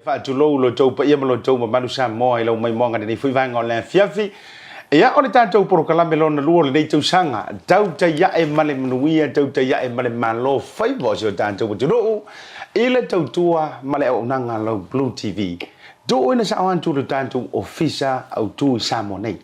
Faatulou lo outou paia ma lo outou mamalu Samoa i lau maimoaga i lenei foi vaega o le afiafi. Ia, o le tatou polokalame lona lua o lenei tausaga, tautai ae ma le manuia, tautai ae ma le malo faiva o si o tatou atunuu i le tautua ma le auaunaga a lau Blue TV. Tuuina sao atu le tatou Ofisa Autu i Samoa nei.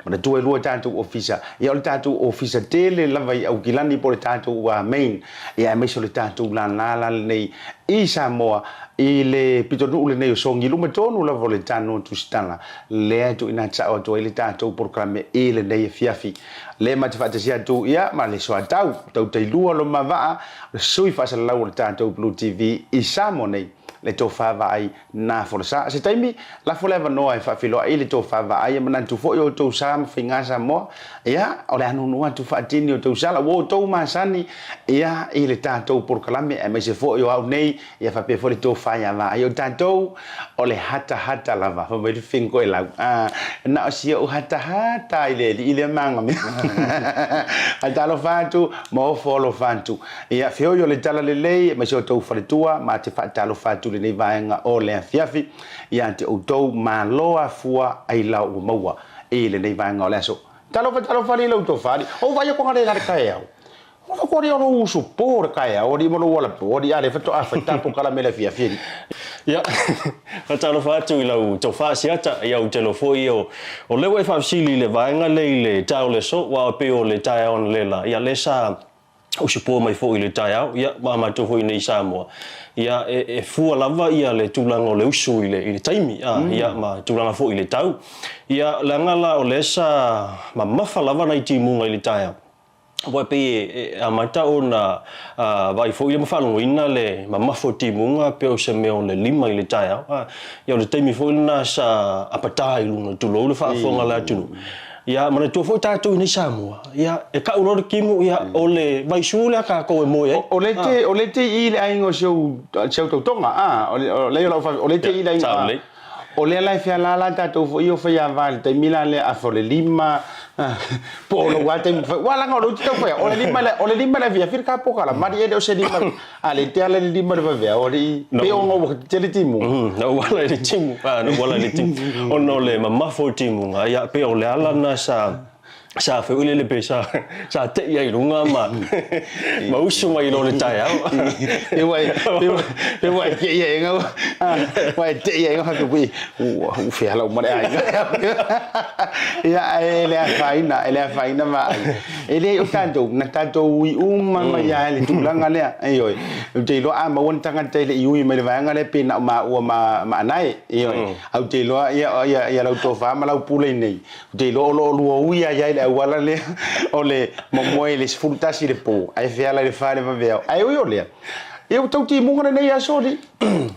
Manatua e lua tatou ofisa, ia o le tatou ofisa tele lava i Aukilani po o le tatou main, ia aemaise o le tatou lala la lenei i Samoa i le pitonuu lenei o Sogi i luma tonu lava o le Tanoa Tusitala lea e tuuina sao atu ai le tatou polokalame i lenei afiafi. Lea ma te faatasi atu ia ma le soatau tautailua loma vaa, o le sui faasalalau o le tatou Blue TV i Samoa nei, le tofa vaai Na folasa. Se taimi, lafo le avanoa e faafeiloai le tofa vaai e manatu foi o outou sa ma faiga Samoa, ia, o le a nuunuu atu faatini outou sala ua outou masani, ia, i le tatou polokalame aemaise foi o au nei, ia faapea foi le tofa ia Vaai. O tatou, o le hatahata lava, fai mai le Fingoelau, a, na o si ou hatahata i le alii lea ma aga mea. Ae talofa atu ma ofo alofa atu. Ia feoi o le tala lelei aemaise outou faletua ma te faatalofa atu i lenei vaega o le afiafi ia te outou malo afua ailao ua maua i lenei vaega o le aso. Talofa talofa alii lou tofa alii ou vaai aku le la le taeao. Ua ko alii o lou usu po le taeao alii ma lou ala po alii a le fatoa fai tapo kala me le afiafi alii. Ia, faatalofa atu i lau tofa Asiata, ia ou te iloa foi o lea ua e faafesili i le vaega lea i le taeao o le aso, aua e pei o le taeao analeila, ia lea sa usupoa mai foi i le taeao, ia, ma matou foi nei i Samoa, ia, e fua lava ia le tulaga o le usu i le, i le taimi, a, ia, ma tulaga foi i le tau. Ia, leaga la o lea sa mamafa lava nai timuga i le taeao, aua e pei e amata ona vaai foi ma faalogoina le mamafa o timuga pei o se mea o le 5 i le taeao, a, ia, o le taimi foi lena sa apata i luga, tulou le faafofoga a le atunuu. Ia, manatua foi tatou i nei Samoa, ia, e kau loa le timu, ia, o le vaisu lea tatou e moe ai. O le te, o le te i le aiga o si ou, si au tautoga, a, o le, o le, o le te i le aiga, o lea la e fealaala tatou foi o faiava i le taimi la lea afa o le 5, po o lou lava taimi, aua leaga o lou te tau fai atu, o le 5, o le 5 i le afiafi le tapo kala, malie e le o se 5, a le te ala i le 5 i le vaveao, alii, pe ona ua tele timuga. Na ou ala i le timu, na ou ala i le timu, ona o le mamafa o timuga, ia, pei o le ala lena sa, sa feuilele pe sa, sa tei ai i luga ma, ma usu mai loa i le taeao. Pe ua e, pe ua e tei ai nga, ua e tei ai nga faapea, ua feala uma le aiga. Ia, e le afaina, e le afaina vaai. E leai o tatou, na tatou ui uma mai lava i le tulaga lea. Ioe. Ou te iloa a maua ni tagata e le i ui mai le vaega lea pe na o maua ma Anae. Ioe. Ae ou te iloa ia lau tofa ma lau pule i inei, ou te iloa o lo o lua ui lava i ai i le auala lea o le momoe i le 11 i le po ae feala i le 4 i le vaveao. Ae ui o lea, ia ua tau timuga lenei aso alii.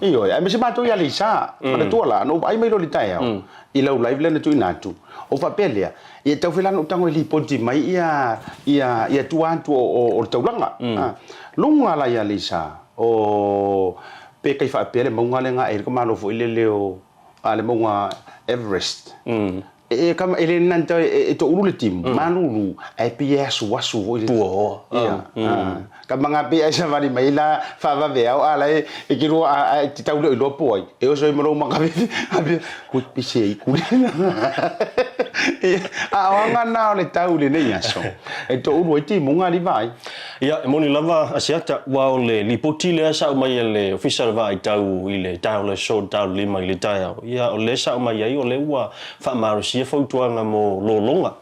Ioe. Aemaise matou i Aleisa, manatua la, na ou vaai mai loa i le taeao i lau live lea na tuuina atu, ou faapea lea, Ia tau fela ona tago e lipoti mai ia ia ia tua atu o le taulaga. Luga la ia Lisa o pe kai faapea le mauga lea ga e le malo foi lele o a le mauga Everest. E kama e le nanta e toulu le timu malulu ae pei e asuasu foi le Puaoa. Ia. Kama nga pei ai savali mai la faavaveao a la e ke lua a te tau leo i loa po ai. E oso ai ma lou maka ape kui pise i kule. A o aga na o le tau i lenei aso. E toulu ai timuga ali vaai. Ia, e moni lava a Siata, aua o le lipoti lea sa aumai e le Ofisa o le Vaaitau i le taeao o le aso 5 i le taeao, ia o lea sa aumai ai o lea ua faamalosia fautuaga mo lologa.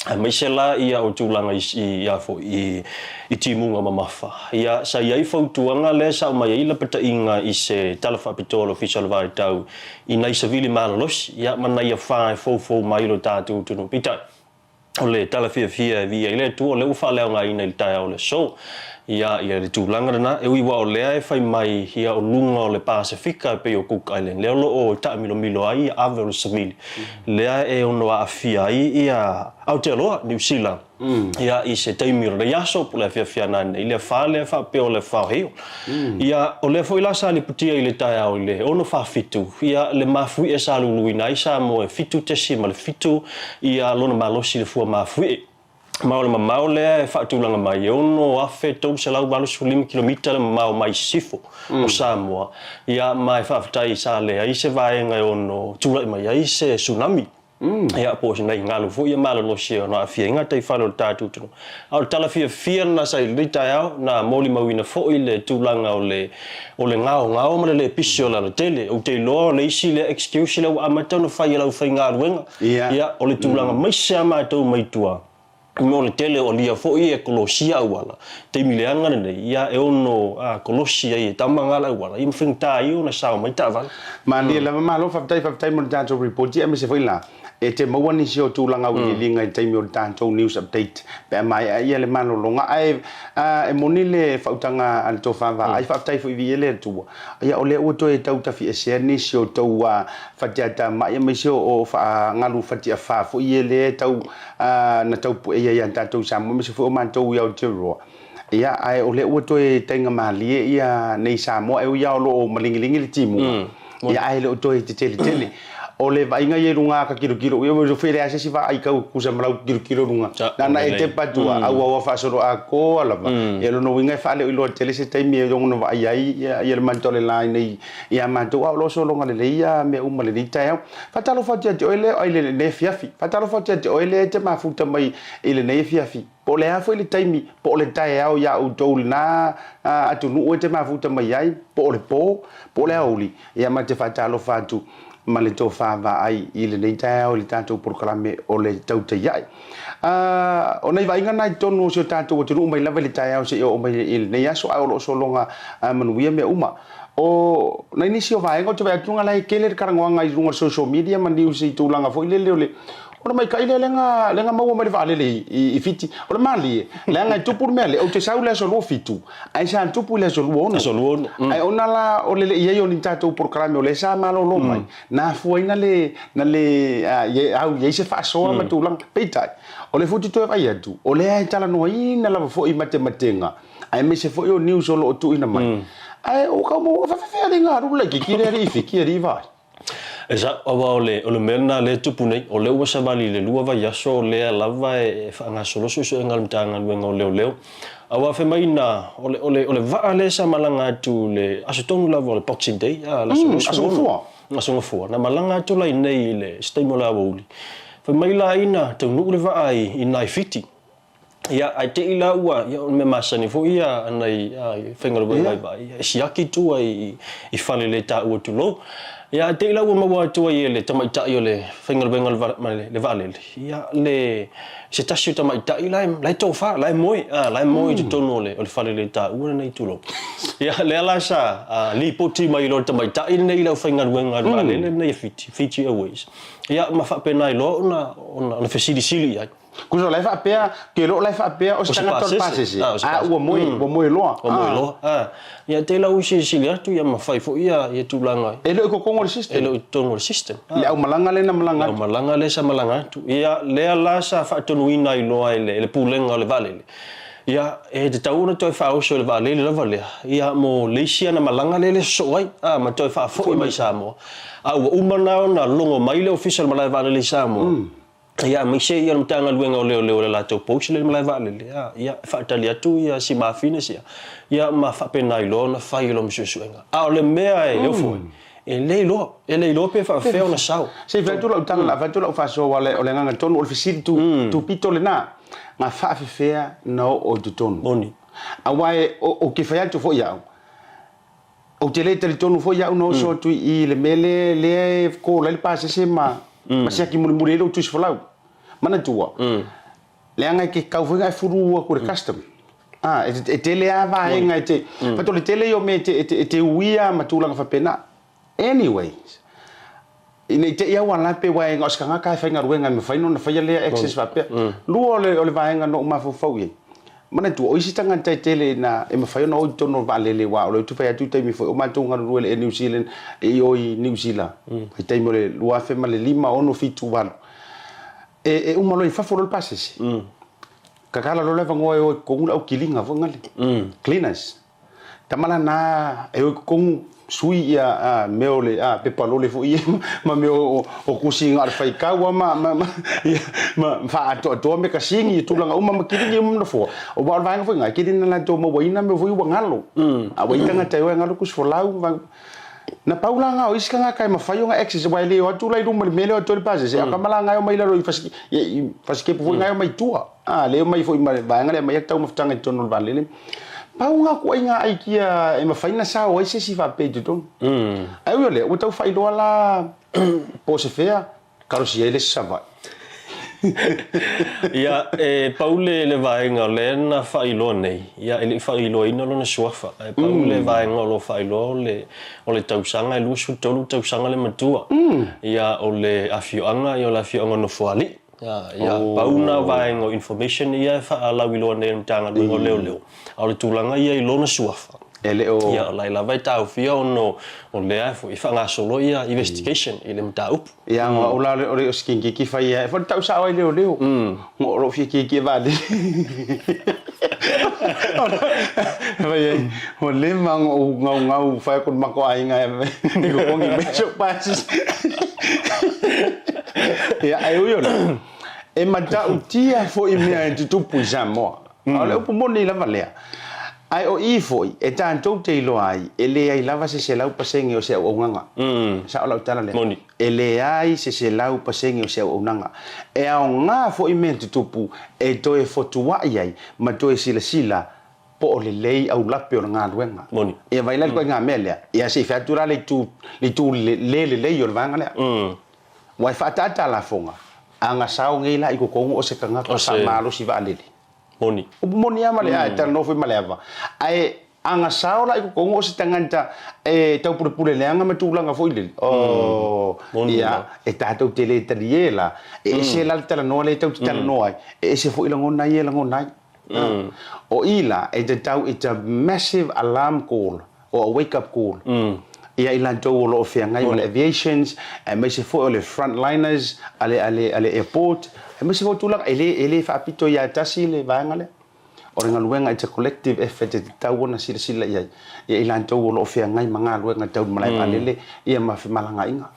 Aemaise la ia o tulaga i a foi i timuga mamafa. Ia, sa i ai fautuaga lea sa aumai ai lapataiga i se tala faapitoa a le Ofisa o le Vaitau i nai savili malolosi, ia, ma nai afa e foufou mai lo tatou atunuu. Peitai, o le tala fiafia e viia ai le Atua, o lea ua faaleaogaina i le taeao o le aso. Ia, ia le tulaga lena, e ui aua o lea e fai mai ia o luga o le Pasefika e pei o Cook Island, lea o lo o taamilomilo ai ia ave o le savili, lea e ono aafia ai ia Aotearoa, Niu Sila, ia i se taimi o lenei aso po o le afiafi ana nei, le afa lea faapea o le afa o Hale. Ia, o lea foi la sa lipotia i le taeao i le 6:47, ia le mafuie sa luluina ai Samoa e 7.7 ia lona malosi i le fua mafuie. Ma o le mamao lea e faatulaga mai, e 6,385 kilomita le mamao mai sisifo o Samoa, ia, ma e faafetai sa leai se vaega e ono tulai mai ai se tsunami, ia, po o se nai galu foi ia malolosi e ono aafia ai gataifale o le tatou atunuu. A o le tala fiafia lena sa i lenei taeao, na molimauina foi le tulaga o le o le gaogao ma le le pisi o le alatele. Ou te iloa o le isi lea excuse lea ua amata ona fai e le aufaigaluega, ia, o le tulaga maise a matou mai tua, mo le tele o alia foi e kolosia auala, taimi leaga lenei, ia, e ono kolosi ai e tama nga le auala, ia ma faigata ai ona sao mai taavale. Malie lava, malo faafetai, faafetai mo le tatou report, aemaise foi la, E te maua nisi o tulaga auiliiliga i le taimi o le tatou news update pe a maea ia le malologa. Ae e moni le faautaga a le tofa vaai, faafetai foi viia le Atua, ia o lea ua toe tau tafiesea nisi o tou fatiatamai aemaise o galu fatiafa foi ia lea e tau na tau pueia ia tatou i Samoa aemaise foi o matou i Aotearoa. Ia, ae o lea ua toe taigamalie ia nei Samoa, e ui lava o lo o malingilingi le timuga, ia ae le o toe tetele tele. O le vaaiga ia i luga a ka tilotilo, ia ua fai leai se isi vaai kau kusa ma lau tilotilo luga. Na ona e tepa atu lava, auau faasoloatoa lava. Ia o lona uiga e faaleoiloa tele se taimi e ono vaai ai ia le matou le la nei ia matou, a o lo o sologa lelei ia mea uma i lenei taeao. Faatalofa atu ia te oe lea i lenei afiafi. Faatalofa atu ia te oe lea e te mafuta mai i lenei afiafi. Po o le a foi le taimi, po o le taeao iā outou lena atunuu e te mafuta mai ai, po o le po, po o le aoauli, ia ma te faatalofa atu ma le tofa vaai i lenei taeao i le tatou polokalame o le Tautaia'i. O nai vaaiga na i totonu o si o tatou atunuu mai lava i le taeao seia oo mai i lenei aso, ae o lo o sologa manuia mea uma. O nai nisi o vaega ou te vaai atu la e tele le talanoaga i luga o le social media ma news i tulaga foi lele o le ona maika'i lea lea lea na maua mai le vaalele i Fiti. O le malie, leaga e tupu le mea lea, ou te sau i le aso 27, ae sa tupu i le aso 26. Aso 26. Ae ona la o le le i ai o ni tatou polokalame o lea sa malolo mai, na afua ai na le, na le au i ai se faasoa ma tulaga. Peitai, o lea foi ou te toe vaai atu, o lea e talanoaina lava foi i matematega aemaise foi o news o lo o tuuina mai. Ae ua kau maua faafefea le galu laitiiti lea alii Fiti alii Vaai. E sao, aua o le, o le mea lena lea e tupu nei, o lea ua savali i le lua vaiaso o lea lava e faagasolo suesuega a le Matagaluega o Leoleo. Aua fai mai na, o le, o le, o le vaa lea sa malaga atu i le aso tonu lava o le Boxing Day, a, le aso Aso Gafua. Aso Gafua. Na malaga atu la i inei i le, se taimi o le aoauli. Fai mai la ina taunuu le vaa i, i nai Fiti. Ia, ae te i la ua, ia, o le mea masani foi ia a nai faigaluega i vaai, e siaki tua i fale le taua tulou. Ia, ae te i la ua maua atu ai e le tamaitai o le faigaluega o le vaalele, ia, le, se tasi o tamaitai la e, la e tofa, la e moe, a, la e moe i totonu o le fale le taua lenei tulou. Ia, lea la sa lipoti mai loa e le tamaitai lenei i le aufaigaluega a le vaalele lenei a Fiti, Fiji Airways. Ia, ma faapena ai loa ona fesilisili i ai. Kusa o la e faapea, ke lo la e faapea o se tagata o le pasese, a ua moe, ua moe loa. Ua moe loa, a. Ia te lau silisili atu ia ma fai foi ia ia tulaga. E le o i totonu o le system. E le o i totonu o le system. Le aumalaga lea na malaga atu. Le aumalaga lea sa malaga atu. Ia lea la sa faatonuina ai loa e le Pulega o le Vaalele. Ia e tatau ona toe faaoso i le vaalele lava lea, ia mo le isi ana malaga lea e le sosoo ai, a, ma toe faafoi mai i Samoa. A ua uma la ona logo mai le Ofisa o le Malae Vaalele i Samoa. Ia aemaise ia le Matagaluega o Leoleo i le latou post lea i le malae vaalele, a, ia, e faatali atu ia si mafine sia, ia ma faapena ai loa ona fai lona suesuega. A o le mea e ofo ai, e le iloa, e le iloa pe faafefea ona sao. Se i fai atu lau tala, fai atu lau faasoa aua o le agaga tonu o le fesili tu, tupito lena, na faafefea na oo i totonu. Moni. Aua e, ou te fai atu foi au, Ou te le talitonu foi au na oso atu i le mea lea, lea e call ai le pasese ma, ma siaki mulimuli ai lou tusi folau. Manatua, leaga e te kau foi na e fulu atu i le custom. Ah, e, e tele lava vaega e te, mm. o le tele ia o mea e te, e te, e te uia ma tulaga faapena. Anyways, ina i te i au ala pe waenga o se tagata e faigaluega e mafai ona faia lea access faapea. Lua o le, o le vaega na ou mafaufau i ai, manatua, o isi tagata e tele ina e mafai ona o i totonu o le vaalele aua o lea ou te fai atu i taimi foi o matou galulue i le Air New Zealand i o i Niu Sila i taimi o le 2005, 6, 7, 8. E, e uma loa i fafo loa le pasese. Kakala loa le avanoa e o i totonu le au kiliga foi nale, cleaners. Tama la na e o i totonu sui ia a mea o le a pepa lole foi ia ma mea o o kusi nga o le faikau a ma ma ma ia ma faaatoatoa mekasini i tulaga uma ma kiligi uma ma nofoa. O wa o le vaega foi na e kili na latou mauaina mea foi ua galo. A ua i ai tagata e o e galo kusi folau ma Na pau la nga o isi tagata e mafai ona access aua e le o atu la i luma i le mea lea o atu ai le pasese, a o tama la nga e omai i lalo i fasikepu foi nga e omai i tua, a lea e omai foi ma le vaega lea e aumai ai taumafataga i totonu o le vaalele. Pau nga ituaiga aikia e mafai ona sao ai se isi faapea i totonu. Ae ui o lea, ua tau faailoa la po o se fea Kalosi ai le isi Savaii. Ia, e pau le, le vaega o lea na faailoa nei, ia e le i faailoaina lona suafa, ae pau mm. le vaega o lo o faailoa o le, o le tausaga e 23 tausaga le matua. Mm. Ia, o le afioaga, ia o le afioaga o Nofoalii. Ia, ia oh. pau na vaega o information ia e faalauiloa nei e le Matagaluega o Leoleo. A o le tulaga ia i lona suafa, E le o. Ia, o laila lava e taofia ona o lea foi e faagasolo ia investigation i le mataupu. Ia, o au la o le o se kikiki fai ia, e fai tau sao ai leoleo. O lou fia kiki e vaalele. Fai ai, ua leva ona ou gaugau fai atu i le matou aiga e totogi mai si ou pasese. Ia, ae ui o lea, e matautia foi mea e tutupu i Samoa. A o le upu moni lava lea. Ae o i foi, e tatou te iloa ai, e leai lava se 100% o se auaunaga. Sao lau tala lea? Moni. E leai se 100% o se auaunaga. E aoga foi mea tutupu e toe fotuai ai ma toe silasila po o lelei aulape o le galuega. Moni. Ia vaai la i le ituaiga mea lea. Ia se i fai atu la le itu, le itu le lelei o le vaega lea. Ua e faaataata lafoga, a gasao nei la i totonu o se tagata faamalosi vaalele. Moni. Upu moni lava ma le a, e talanoa foi ma le ava. Ae a gasao la i totonu o se tagata e taupulepule leaga ma tulaga foi lele, oh, ia, e tatou te le talie la, e ese la le talanoa lea e tatou te talanoa ai, e ese foi lagona ia e lagona ai. O i la, e tatau, it's a massive alarm call or a wake up call ia i latou o lo o feagai ma le aviations, aemaise foi o le frontliners a le, a le, a le airport, aemaise foi o tulaga, e le, e le faapito ia tasi le vaega lea. O le galuega, it's a collective effort e tatau ona silasila i ai ia i latou o lo o feagai ma galuega tau malae vaalele ia ma femalagaaiga.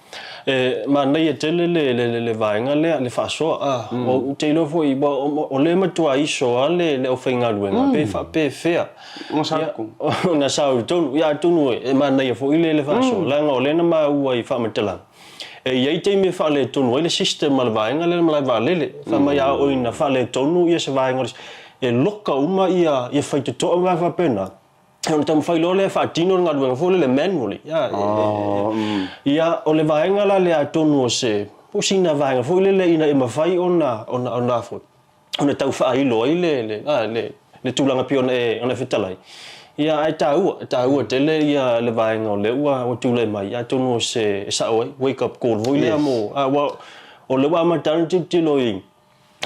E manaia tele le, le, le vaega lea, le faasoa. A, ou te iloa foi, ua, o lea e matua iso lava le, le aufaigaluega, pe faapefea. Ona sao i totonu. Ona sao i totonu. Ia atonu e manaia foi le, le faasoa, leaga o lea na maua i faamatalaga, e i ai taimi e faaletonu ai le system a le vaega lea le malae vaalele. Fai mai a oo ina faaletonu ia se vaega o le, e loka uma ia, ia faitotoa ma mea faapena. Ona taumafai loa lea e faatino le galuega foi lele manually. Ia, ia, o le vaega la lea atonu o se, po o sina vaega foi lele ina ia mafai ona, ona, ona foi, ona tau faailo ai le, le, a, le, le tulaga pei ona e, ona e fetalai. Ia, ae taua, e taua tele ia le vaega o lea ua, ua tulai mai, atonu o se, e sao ai, wake up call foi lea mo, a, ua, o lea ua amata ona tilotilo i,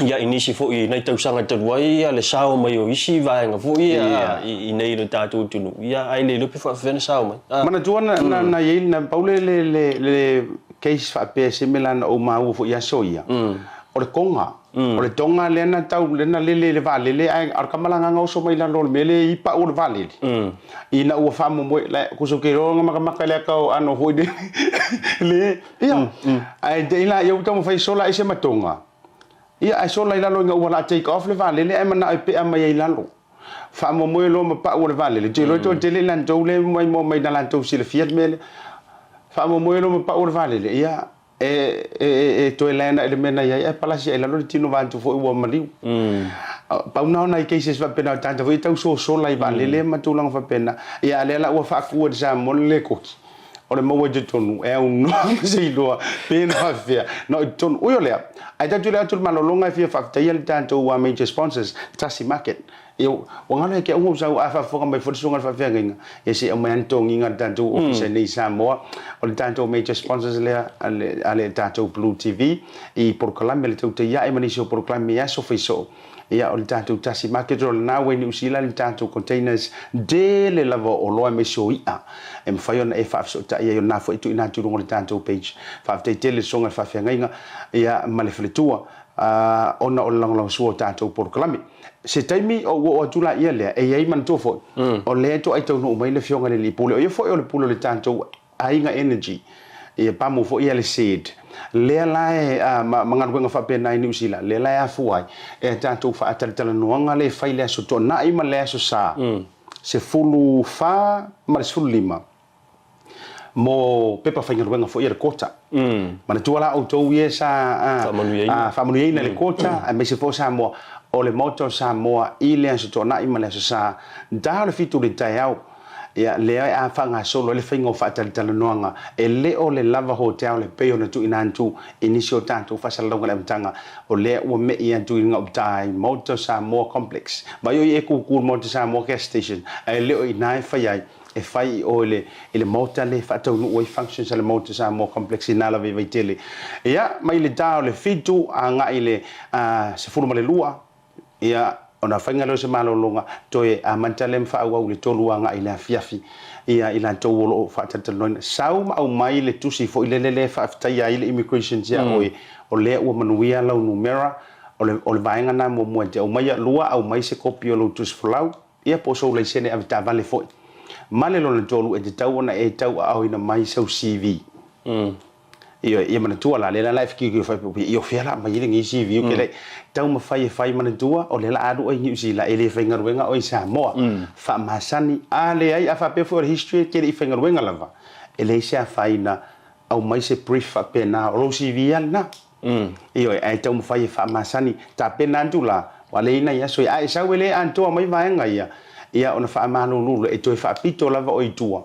ia i nisi foi i nai tausaga talu ai ia le sao mai o isi vaega foi ia i nei i le tatou atunuu ia ae le iloa pe faapefea ona sao mai. Manatua na na i ai na pau le le le le case faapea se mea la na ou maua foi i aso ia o le Tonga o le Tonga lea na tau lea na lele i le vaalele ae o le tama la na oso mai lalo o le mea lea i pau o le vaalele ina ua faamoemoe la kuso ke iloa na matamata le ata o ano foi le le ia ae te i la ia ua taumafai sola ai se ma Tonga Ia, ae sola i lalo ina ua la take off le vaalele ae manao e pea mai ai i lalo. Faamoemoe loa ma pau o le vaalele, ou te iloa e toatele i latou lea e maimoa mai na latou silafia le mea lea. Faamoemoe loa ma pau o le vaalele, ia, e, e, e toe land i le mea na i ai ae palasi ai i lalo le tino vaeatu foi ua maliu. Pau na o nai cases faapena o tagata foi ia tau sosola i vaalele ma tulaga faapena. Ia, a o lea la ua faatu e le Samoa le lekoti. O le maua i totonu, e aunoa ma se iloa pe na faafefea na o i totonu. Ui o lea, ae tatou le atu le malologa e fia faafetaia le tatou major sponsors, Tasi Market. Ia, ua galo ia te au ou sau a faafofoga mai foi le susuga i le faafeagaiga, ia se i aumai lava ni togiga a le tatou ofisa i nei i Samoa. O le tatou major sponsors lea a le, a le tatou Blue TV i polokalame a le Tautai Ae ma nisi o polokalame i aso faisoo. Ia, o le tatou Tasi Market, o lena ua i Niu Sila le tatou containers tele lava o oloa aemaise o i'a e mafai ona e faafesootai ai, o lena foi e tuuina atu i luga o le tatou page. Faafetai tele le Susuga i le Faafeagaiga, ia, ma le faletua. ona o le lagolagosua o tatou polokalame. Se taimi ou oo atu laia lea, e i ai manatua foi, o lea e toai taunuu mai le Afioga i le Alii Pule, o ia foi o le pule o le tatou Aiga Energy, ia pamu foi ia le seed, lea la e, ma galuega faapena i Niu Sila, lea la e afua ai e a tatou faatalatalanoaga lea e fai i le Aso Toonai ma le Aso Sa, 14 ma le 15. Mo pepa faigaluega foi a le Kota. Manatua la outou ia sa faamanuiaina i le Kota aemaise foi o Samoa, o le Maota o Samoa i le Aso Toonai ma le Aso Sa, da o le 7 i le taeao, ia lea a faagasolo ai le faiga o faatalatalanoaga, e le o le lava hotel e pei ona tuuina atu i nisi o tatou faasalalauga i le amataga, o lea ua me'i atu i gauta i Maota o Samoa Complex. Vaai o i e kūkū i le Maota Samoa Gas Station, ae le o i ina e fai ai. E fai i o i le, i le maota lea e faataunuu ai functions a le Maota Samoa Complex i Nala i Vaitele. Ia, mai le ta o le 7 agai i le 12, ia, ona faiga lea o se malologa, toe amata lea ma faaauau i le 3 agai i le afiafi, ia, i latou o lo o faatalatalanoaina. Sau ma aumai le tusi foi lele lea e faafetaia ai le Immigration ia oe, o lea ua manuia lau numera, o le, o le vaega lena muamua e te aumaia. Lua, aumai se kopi o lou tusi folau. Ia po o sou laisene avetaavale foi. Ma le lona tolu e tatau ona e tauaaoina mai sau CV. Ioe, ia manatua la, lea la la e fikiukio fai pe i o fea la mai lenei CV ke le taumafai e fai manatua o lea la alu oe i Niu Sila e le faigaluega oe i Samoa. Faamasani, a leai a faapea foi o le history e te le i faigaluega lava, e leai se afaina aumai se brief faapena o lou CV lava lena. Ioe, ae taumafai e faamasani, tapena atu la, ua leai nai aso ia, a e sau e le atoa mai vaega ia, ia ona faamalulu lea, e toe faapito lava oe i tua,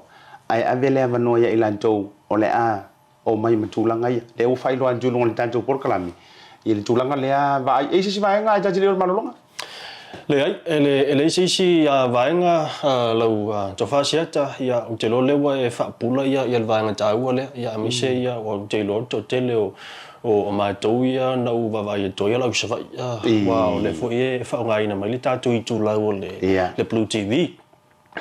ae ave le avanoa ia i latou o le a omai ma tulaga ia. Lea ua faailoa atu i luga o le tatou polokalame, ia le tulaga lea vaai. E i ai se isi vaega ae ta te le o le malologa? Leai, e leai se isi vaega lau Tofa Asiata, ia, ou te iloa o lea ua e faapula ia le vaega taua lea, ia, aemaise ia, aua ou te iloa le toatele o matou ia na ou vaavaai atu ai o le au Savaii, aua o lea foi e faaaogaina mai le tatou itulau o le Blue TV.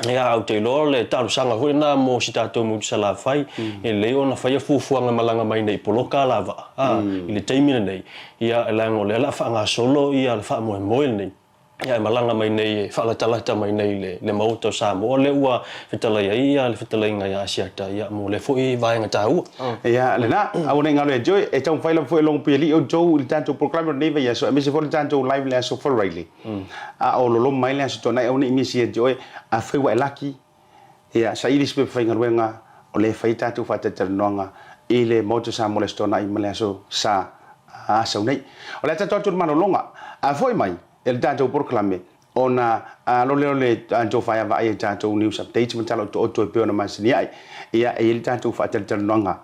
Ia, ae ou te iloa o le talosaga foi lena mo si tatou motu Salafai, e lelei ona faia fuafuaga malaga mai nei i poloka alavaa, a, i le taimi lenei, ia, leaga o lea o le a faagasolo ia le faamoemoe lenei, ia, e malaga mai nei e faalatalata mai nei i le Maota o Samoa, lea ua fetalai ai ia le fetalaiga ia Asiata, ia, mo lea foi vaega taua. Ia, lena, aua ne i galo ia te oe, e taumafai lava foi e logopuialii outou i le tatou polokalame o lenei vaiaso, aemaise foi le tatou live i le Aso Faraile. A o lolomo mai le aso tuanai aua ne i misi ia te oe, afai ua e laki, ia saili se pepa faigaluega o lea e fai tatou faatalatalanoaga i le Maota Samoa le aso Toonai ma le aso Sa a sau nei. O le a tatou atu le malologa, a foi mai e le tatou polokalame ona alo lea o le tofa e vaai i tatou news updates ma tala otooto e pei ona masani ai. Ia e i ai le tatou faatalatalanoaga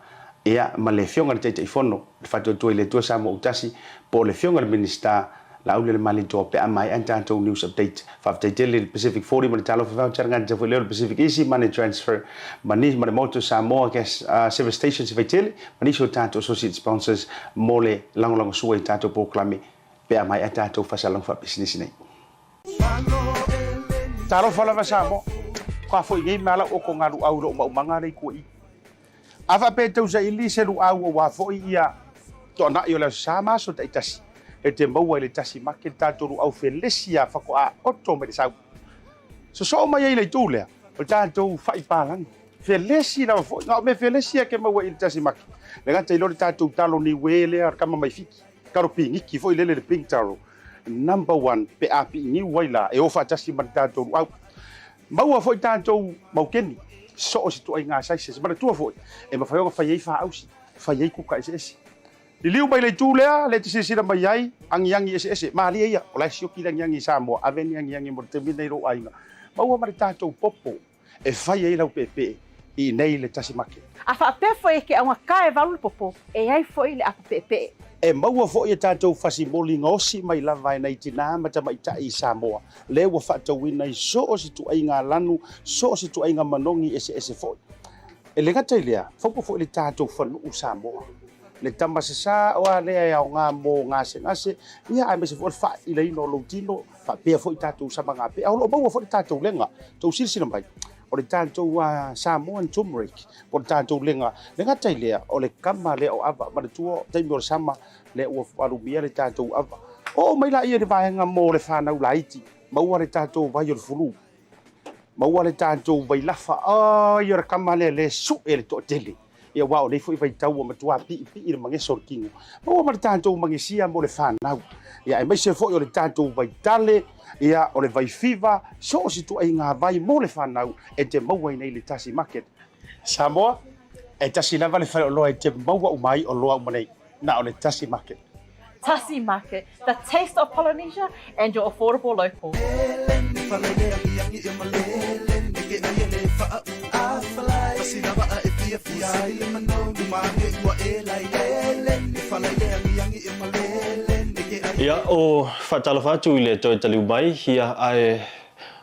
ia ma le Afioga i le Taitaifono, le Faatuatua i le Atua Samoa Autasi, po o le Afioga i le Minisita Laaulialemalietoa pe a maea a tatou news update. Faafetai tele i le Pacific 40 ma le Talofa Voucher ngata foi lea o le Pacific Easy Money Transfer ma ni ma le Moto Samoa Gas Service Station se Vaitele ma nisi o tatou associate sponsors mo le lagolagosua i tatou polokalame pe a maea tatou faasalaga faapisinisi nei. Talofa lava Samoa, ka foi nei mea lau oko ngā luau i lou maumaga lei kua i. A faapea e tausaili se luau aua foi ia toanai o le Aso Sa ma aso taitasi, e te maua i le tasi make le tatou luau felesi a faatoa oto mai le sau. Sosoo mai ai le itu lea, o le tatou fai palagi. Felesi lava foi, na o mea felesi ia ke maua i le tasi make. Le gata i lo le tatou talo niue lea, kama mai fiki, talo piniki foi lele le pink taro. Number one, pe a piiniu ai la, e o faatasi ma le tatou luau. Maua foi tatou maukeni, so o se ituaiga sizes. Manatua foi, e mafai ona fai ai faausi, fai ai kuka eseese. Liliu mai le itu lea, lea e te silasila mai ai, agiagi eseese. Malie ia, o la e sioki le agiagi i Samoa, ave ni agiagi mo le taimi lenei i lou aiga. Maua ma le tatou popo e fai ai lau peepee i inei i le tasi make. A faapea foi e ke augata e valu le popo, e i ai foi le apo peepee. E maua foi e tatou fasimoli gaosi mai lava e nai tinā ma tamaitai i Samoa, lea ua faatauina i so o se ituaiga lanu, so o se ituaiga manogi eseese foi. E le gata i lea, faupa foi le tatou fanuu Samoa, le tama sasā o a lea e aoga mo gasegase, ia aemaise foi o le faailaina o lou tino, faapea foi tatou sama gapea. O lo o maua foi le tatou lega, tou silasila mai. O le tatou Samoan turmeric, po o le tatou lega, le gata i lea, o le kama lea o ava, manatua taimi o le sama, lea ua alumia le tatou ava. Oo mai laia i le vaega mo le fanau laiti, maua le tatou vai o le fulu, maua le tatou vailafa, ai o le kama lea le sue le toatele. Ia aua o nei foi vaitau ua matua piipii le mageso o le tino. Maua ma le tatou magesia mo le fanau. Ia aemaise foi o le tatou vaitale, ia o le vaifiva, so o se tuaiga vai mo le fanau e te maua i nei le Tasi Market. Samoa, e tasi lava le faleoloa e te maua uma ai oloa uma nei, na o le Tasi Market. Tasi Market, the taste of Polynesia and your affordable local. Ia, o faatalofa atu i le toe taliu mai, ia, ae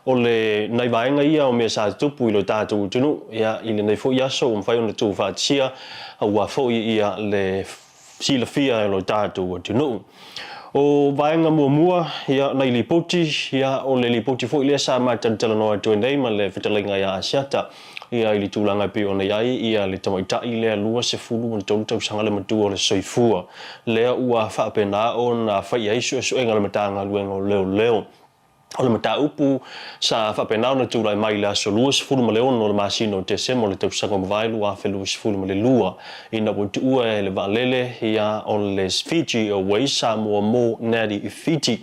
o le nai vaega ia o mea sa tupu i lo tatou atunuu, ia, i lenei foi aso ua mafai ona tuufaatasia, aua foi ia le silafia e lo tatou atunuu. O vaega muamua, ia, nai lipoti, ia, o le lipoti foi lea sa matalatalanoa atu ai nei ma le fetalaiga ia Asiata, ia, i le tulaga e pei ona i ai, ia, le tamaitai lea 23 tausaga le matua o le soifua, lea ua faapena ona fai i ai suesuega a le Matagaluega o Leoleo. O le mataupu sa faapena ona tulai mai i le aso 26 o le masina o Tesema o le tausaga ua mavae 2022, ina ua tuua e le vaalele ia o le Fiji Airways Samoa mo Nadi i Fiti.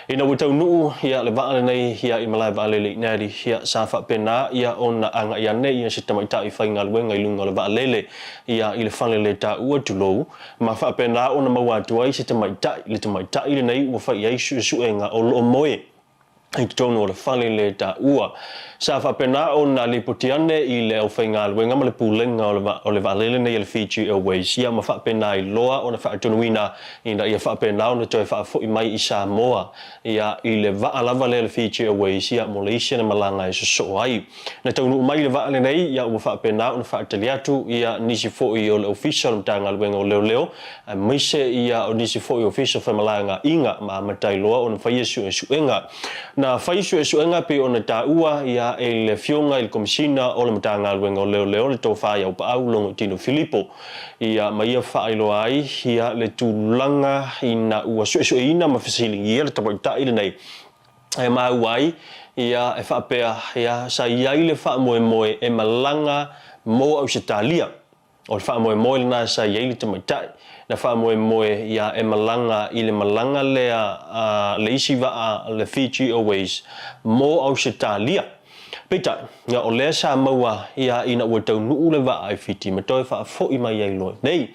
Ina ua taunuu ia le vaa lenei ia i malae vaalele i Nadi, ia sa faapena ia ona agai ane ia se tamaitai faigaluega i luga o le vaalele ia i le fale le taua tulou, ma faapena ona maua atu ai se tamaitai, le tamaitai lenei ua fai i ai suesuega o lo o moe i totonu o le fale le taua. Sa faapena ona lipoti ane i le aufaigaluega ma le pulega o le vaalele nei a le Fiji Airways, ia ma faapena ai loa ona faatonuina ina ia faapena ona toe faafoi mai i Samoa, ia i le vaa lava lea a le Fiji Airways, ia mo le isi ana malaga e sosoo ai. Na taunuu mai le vaa lenei, ia ua faapena ona faatali atu ia nisi foi o le Ofisa o le Matagaluega o Leoleo, aemaise ia o nisi foi Ofisa o Femalagaaiga ma amata ai loa ona faia suesuega. Na fai suesuega pei ona taua ia e le Afioga i le Komesina o le Matagaluega o Leoleo le Tofa ia Aupaau Logoitino Filipo, ia ma ia faailoa ai ia le tulaga ina ua suesueina ma fesiligia le tamaitai lenei e maua ai, ia, e faapea, ia, sa i ai le faamoemoe e malaga mo Ausetalia. O le faamoemoe lena sa i ai le tamaitai. Na faamoemoe, ia, e malaga i le malaga lea a le isi vaa, le Fiji Airways, mo Ausetalia. Peitai, ia, o lea sa maua, ia, ina ua taunuu le vaa i Fiti ma toe faafoi mai ai loa nei.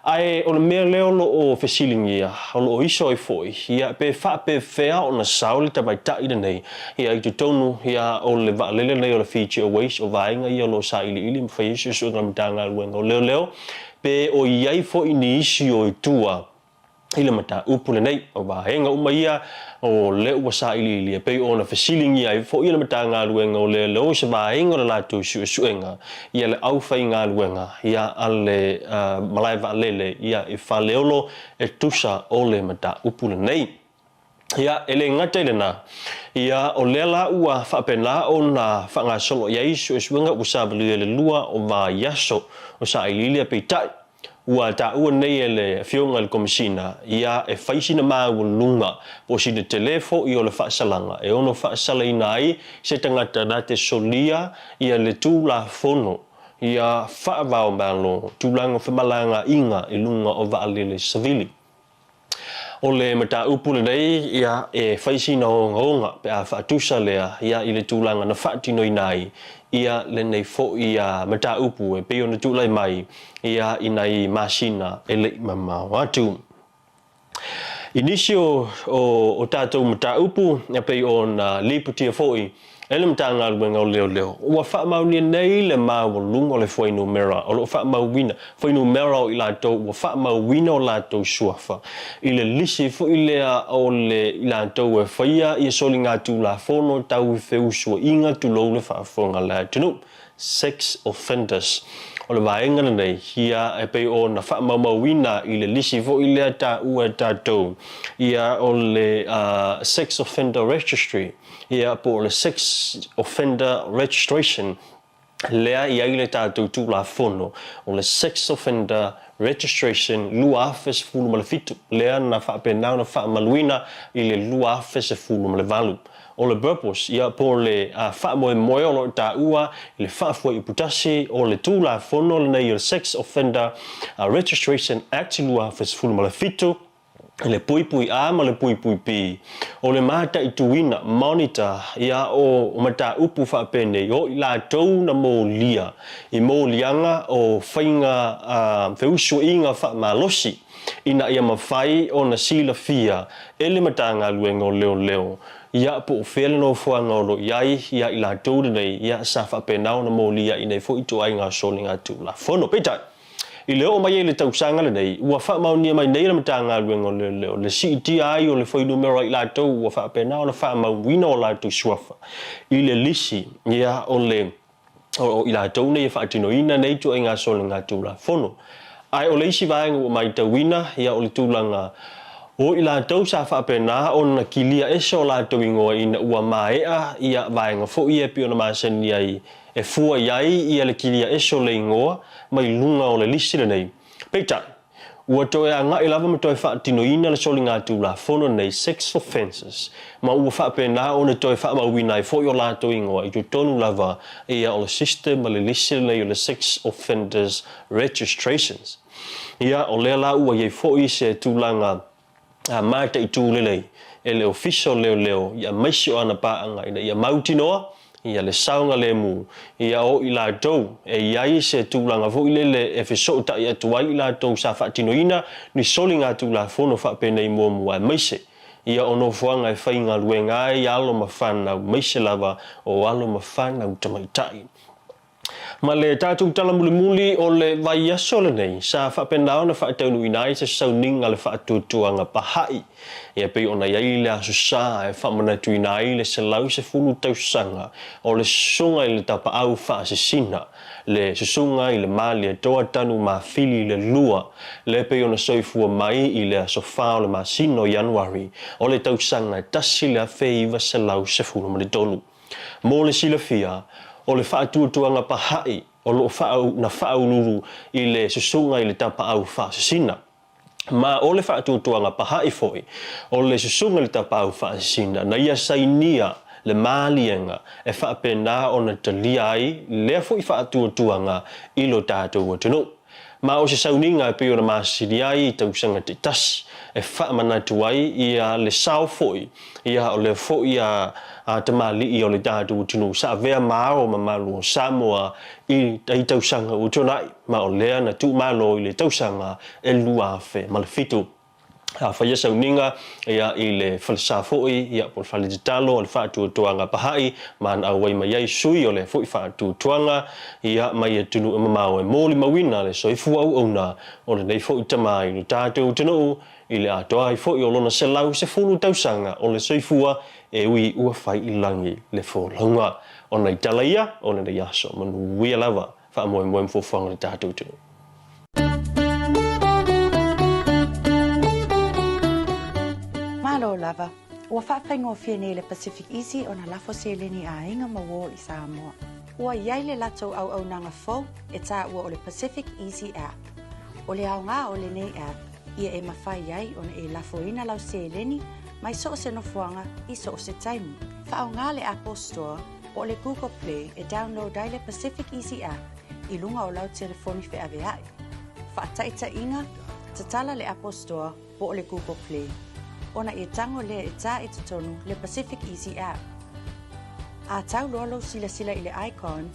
Ae o le mea lea o lo o fesiligia, o lo o iso ai foi, ia, pe faapefea ona sao le tamaitai lenei, ia, i totonu, ia, o le vaalele lenei o le Fiji Airways, o vaega ia o lo o sailiili ma fai ai suesuega a le Matagaluega o Leoleo, pe o i ai foi ni isi o i tua i le mataupu lenei. O vaega uma ia o lea ua sailiilia, pei ona fesiligia ai foi e le Matagaluega o Leoleo i se vaega o le latou suesuega ia le aufaigaluega ia a le malae vaalele ia i Faleolo e tusa o le mataupu lenei. Ia, e le gata i lena, ia, o lea la ua faapena ona faagasolo i ai suesuega ua savalia i le lua o vaiaso o sailiilia, peitai, ua taua nei e le Afioga i le Komesina, ia, e fai sina maualuga po o sina tele foi o le faasalaga e ono faasalaina ai se tagata na te solia ia le Tulafono ia faavaomalo tulaga o femalagaaiga i luga o vaalele savili. O le mataupu lenei, ia, e fai sina ogaoga pe a faatusa lea, ia, i le tulaga na faatinoina ai, ia, lenei foi, ia, mataupu e pei ona tulai mai, ia, i nai masina e le i mamao atu. I nisi o, o, o tatou mataupu, e pei ona lipotia foi E le Matagaluega o Leoleo, ua faamaonia nei le maualuga o le fuainumera o lo o faamauina, fuainumera o i latou ua faamauina o latou suafa i le lisi foi lea o le i latou e faia ia soligatulafono tau i feusuaiga tulou le faafofoga a le atunuu. Sex Offenders. O le vaega lenei, ia, e pei ona faamaumauina i le lisi foi lea taua e tatou, ia, o le Sex Offender Registry, ia, po o le Sex Offender Registration, lea e i ai le tatou Tulafono o le Sex Offender Registration 2017, lea na faapena ona faamaluina i le 2018. O le purpose, ia, po o le faamoemoe o lo o taua i le faafuaiupu 1 o le Tulafono lenei o le Sex Offender Registration Act 2017, le puipui A ma le puipui B, o le mataituina, monitor, ia o mataupu faapenei o i latou na molia i moliaga o faiga feusuiga faamalosi ina ia mafai ona silafia e le Matagaluega o Leoleo ia po o fea le nofoaga o lo o i ai ia i latou lenei ia sa faapena ona molia i nei foi ituaiga soligatulafono. Peitai, I le oo mai ai i le tausaga lenei, ua faamaonia mai nei e le Matagaluega o Leoleo le siitia ai o le fuainumera i latou ua faapena ona faamauina o latou suafa i le lisi ia o le o i latou nei e faatinoina nei ituaiga soligatulafono. Ae o le isi vaega ua matauina ia o le tulaga o i latou sa faapena ona kilia ese o latou igoa ina ua maea ia vaega foi ia e pei ona masani ai e fua i ai ia le kilia ese o le igoa mai luga o le lisi lenei. Peitai, ua toe agai lava ma toe faatinoina le soligatulafono nei Sex Offences ma ua faapena ona toe faamauina ai foi o latou igoa i totonu lava ia o le system ma le lisi lenei o le Sex Offenders Registrations. Ia, o lea la ua i ai foi se tulaga mataitu lelei e le Ofisa o Leoleo i aemaise o ana paaga ina ia mautinoa ia le saogalemu ia o i latou e i ai se tulaga foi lele e fesootai atu ai i latou sa faatinoina ni soligatulafono faapenei muamua aemaise ia o nofoaga e faigaluega ai alo ma fanau aemaise lava o alo ma fanau tamaitai. Ma le tatou tala mulimuli o le vaiaso lenei, sa faapena ona faataunuuina ai se sauniga le faatuatuaga pahaʻi, e pei ona i ai le Aso Sa e faamanatuina ai le 110 tausaga o le Susuga i le Tapaau Faasisina, le Susuga i le Malietoa Tanu Mafili le Lua, le pei ona soifua mai i le aso 4 o le masina o Ianuari o le tausaga 1913. Mo le silafia, o le faatuatuaga pahaʻi o lo o na faauluulu i le susuga i le tapaau faasisina. Ma o le faatuatuaga pahaʻi foi o le susuga i le tapaau faasisina na ia sainia le maliega e faapena ona talia ai lea foi faatuatuaga i lo tatou atunuu. Ma o se sauniga e pei ona masini ai i tausaga taitasi e faamanatu ai ia le sao foi ia o lea foi a a tamalii o le tatou atunuu sa avea ma ao mamalu o Samoa i i tausaga ua tuanai ma o lea na tuumalo i le tausaga e 2007. A faia sauniga ia i le falesa foi ia po o le fale tatalo o le faatuatuaga pahaʻi ma na auai mai ai sui o le foi faatuatuaga ia mai atunuu e mamao e molimauina le soifua auauna o lenei foi tama i lo tatou atunuu i le atoa ai foi o lona 110 tausaga o le soifua e ui ua fai i lagi le folauga. O nai tala ia o lenei aso. Manuia lava faamoemoe ma fuafuaga o le tatou atunuu. Malo lava. Ua faafaigofie nei le Pacific Easy ona lafo seleni a aiga ma uō i Samoa. Ua i ai le latou auaunaga fou e taua o le Pacific Easy App. O le aoga o lenei app, ia e mafai ai ona e lafoina lau seleni mai so o se nofoaga i so o se taimi. Faaaoga le Apple Store po o le Google Play e download ai le Pacific Easy App i luga o lau telefoni feaveaʻi. Faataitaiga, tatala le Apple Store po o le Google Play, ona e tago lea e tā i totonu le Pacific Easy App. A tau loa lou silasila i le icon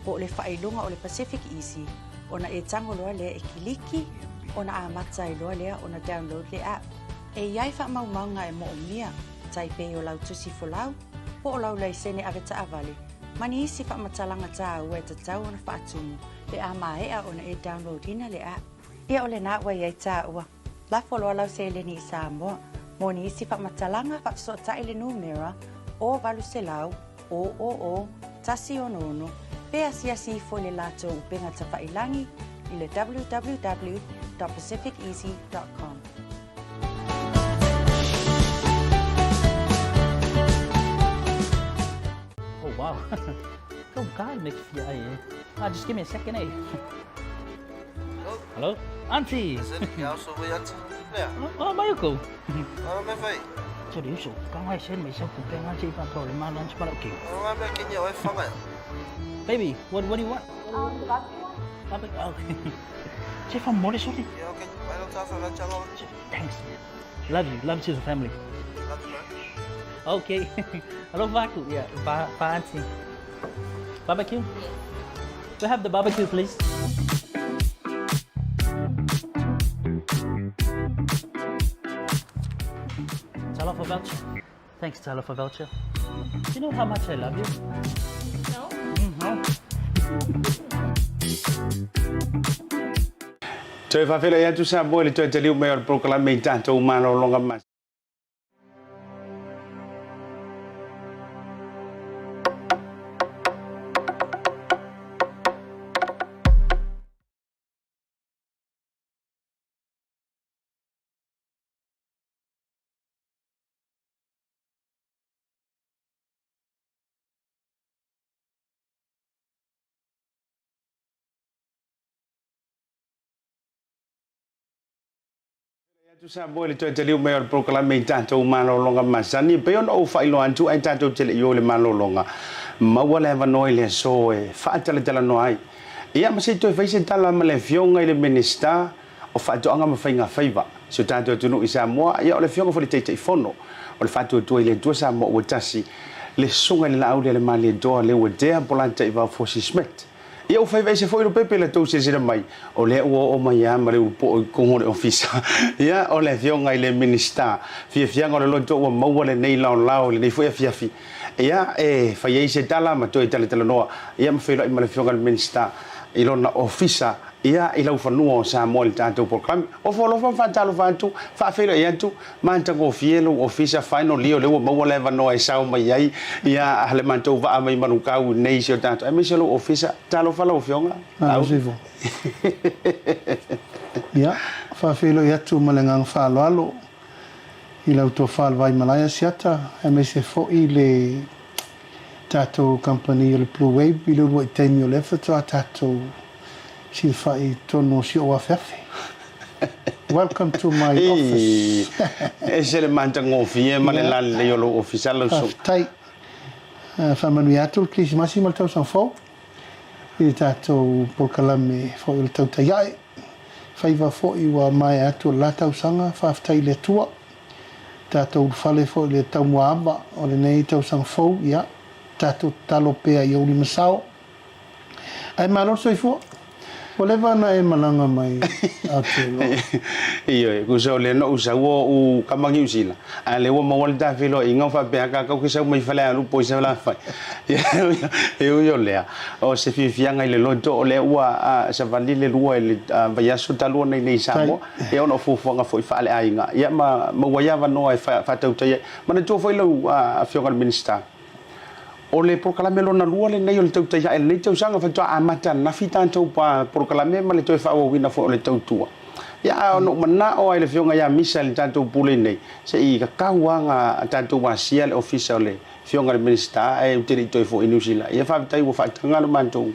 po o le faailoga o le Pacific Easy, ona e tago loa lea e kiliki, ona amata ai loa lea ona download le app. E i ai faamaumauga e moomia, tai pei o lau tusi folau, po o lau laisene ave taavale, ma ni isi faamatalaga taua e tatau ona faatumu pe a maea ona e download ina le app. Ia o lena ua i ai taua. Lafo loa lau seleni i Samoa. Mo ni isi faamatalaga, faafesootai le numera 0800 000 166. Pe asiasi ifo i le latou upega tafailagi i le www dot pacificeasy dot com. Oh wow. Go God make fia ai eh. Ah, just give me a second eh. Hello? Auntie. Oh, Mayuko. 这里手刚开始没收股票，我这把头里妈乱七八糟给。Baby, what do you want? The barbecue one? Barbecue. Oh. 这放馍的兄弟。Thanks. Love you. Love to the family. Okay. Hello, Vaku. Yeah, Va, Va auntie. Barbecue? We have the barbecue, please. Talofa voucher. Thanks, Talofa voucher. Do you know how much I love you? No. No. Toe faafeiloai atu Samoa i le toe taliu mai o le polokalame i tatou malologa ma. Atu Samoa i le toe taliu mai o le polokalame i tatou malologa masani, e pei ona ou faailoa atu ai tatou te le i o i le malologa, maua le avanoa i le aso e faatalatalanoa ai. Ia ma se i toe fai se tala ma le Afioga i le Minisita o Faatoaga ma Faiga Faiva, si o tatou atunuu i Samoa, ia o le Afioga foi i le Taitaifono o le Faatuatua i le Atua Samoa ua Tasi, le Susuga i le Laauli a le Malietoa Leuatea Polataivao Fosi Smith. Ia ua faiva ese foi Lopepe la tou silasila mai, o lea ua oo mai a ma le ulupoo i kogo o le ofisa. Ia, o le afioga i le Minisita, fiafiaga o le loto ua maua lenei laolao i lenei foi afiafi. Ia, e fai ai se tala ma toe talatalanoa, ia ma feiloai ma le afioga i le Minisita i lona ofisa, ia, i laufanua o Samoa i le tatou polokalame. Ofo alofa ma faatalofa atu, faafeiloai atu, Matagofie lou ofisa finally o lea ua maua le avanoa e sao mai ai ia le matou vaa mai Manukau nei i si o tatou aemaise lou ofisa. Talofa lau afioga. Malo Sivo. Ia, faafeiloai atu ma le agaga faaaloalo i lau tofa le Vaimalae Asiata aemaise foi le tatou kamupani o le Blue Wave i le uluai taimi o lea faatoa tatou silafai i totonu o si ou afeafe. Welcome to my office. Ese le matagofie ma le lalelei o lou ofisa lau susuga. Faafetai. Faamanuia atu le Kerisimasi ma le tausaga fou i le tatou polokalame foi o le tautai ae. Faiva foi ua maea atu o le la tausaga, faafetai i le Atua. Tatou ulufale foi i le taumuaava o lenei tausaga fou, ia tatou tatalo pea i ou lima sao. Ae malo le soifua. Ua leva ona e malaga mai Aotearoa. Ioe, tusa o lea na ou sau o ou kama Niu Sila, a lea ua maua le ta feiloaiga o faapea ka kau ke sau mai Falealupo i Salafai. E ui o lea, o se fiafiaga i le loto o lea ua savali le lua i le vaiaso talu ona i nei i Samoa, ia ona o fuafuaga foi faaleaiga, ia ma maua ai avanoa e faatautai ai. Manatua foi lau Afioga i le Minisita, O le polokalame lona lua lenei o le tautai ae lenei tausaga faatoa amata ananafi tatou polokalame ma le toe faaauauina foi o le tautua. Ia a ona ou manao lava i le Afioga ia Misa i le tatou pule nei, se i kakau lava tatou asia le ofisa o le Afioga i le Minisita ae ou te le i toe foi i Niu Sila. Ia faafetai ua faataga le matou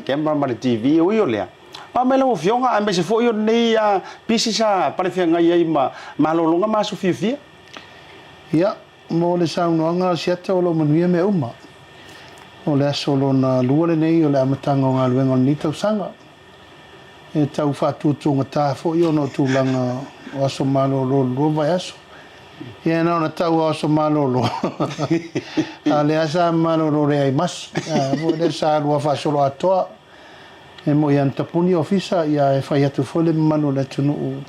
camera ma le TV. Ui o lea, a mai lau Afioga aemaise foi o lenei pisi sa palefeagai ai ma malologa ma aso fiafia. Ia, Mo le saunoaga a Siata o lo o manuia mea uma. O le aso lona lua lenei o le amataga o galuega o lenei tausaga. E tau faatuatuagata foi ona o tulaga o aso malolo o le lua vaiaso. Ia na ona tau lava o aso malolo, a o lea sa malolo leai masi. A foi lea sa alu lava faasoloatoa. E moi ana tapuni ofisa, ia e fai atu foi le mamalu o le atunuu i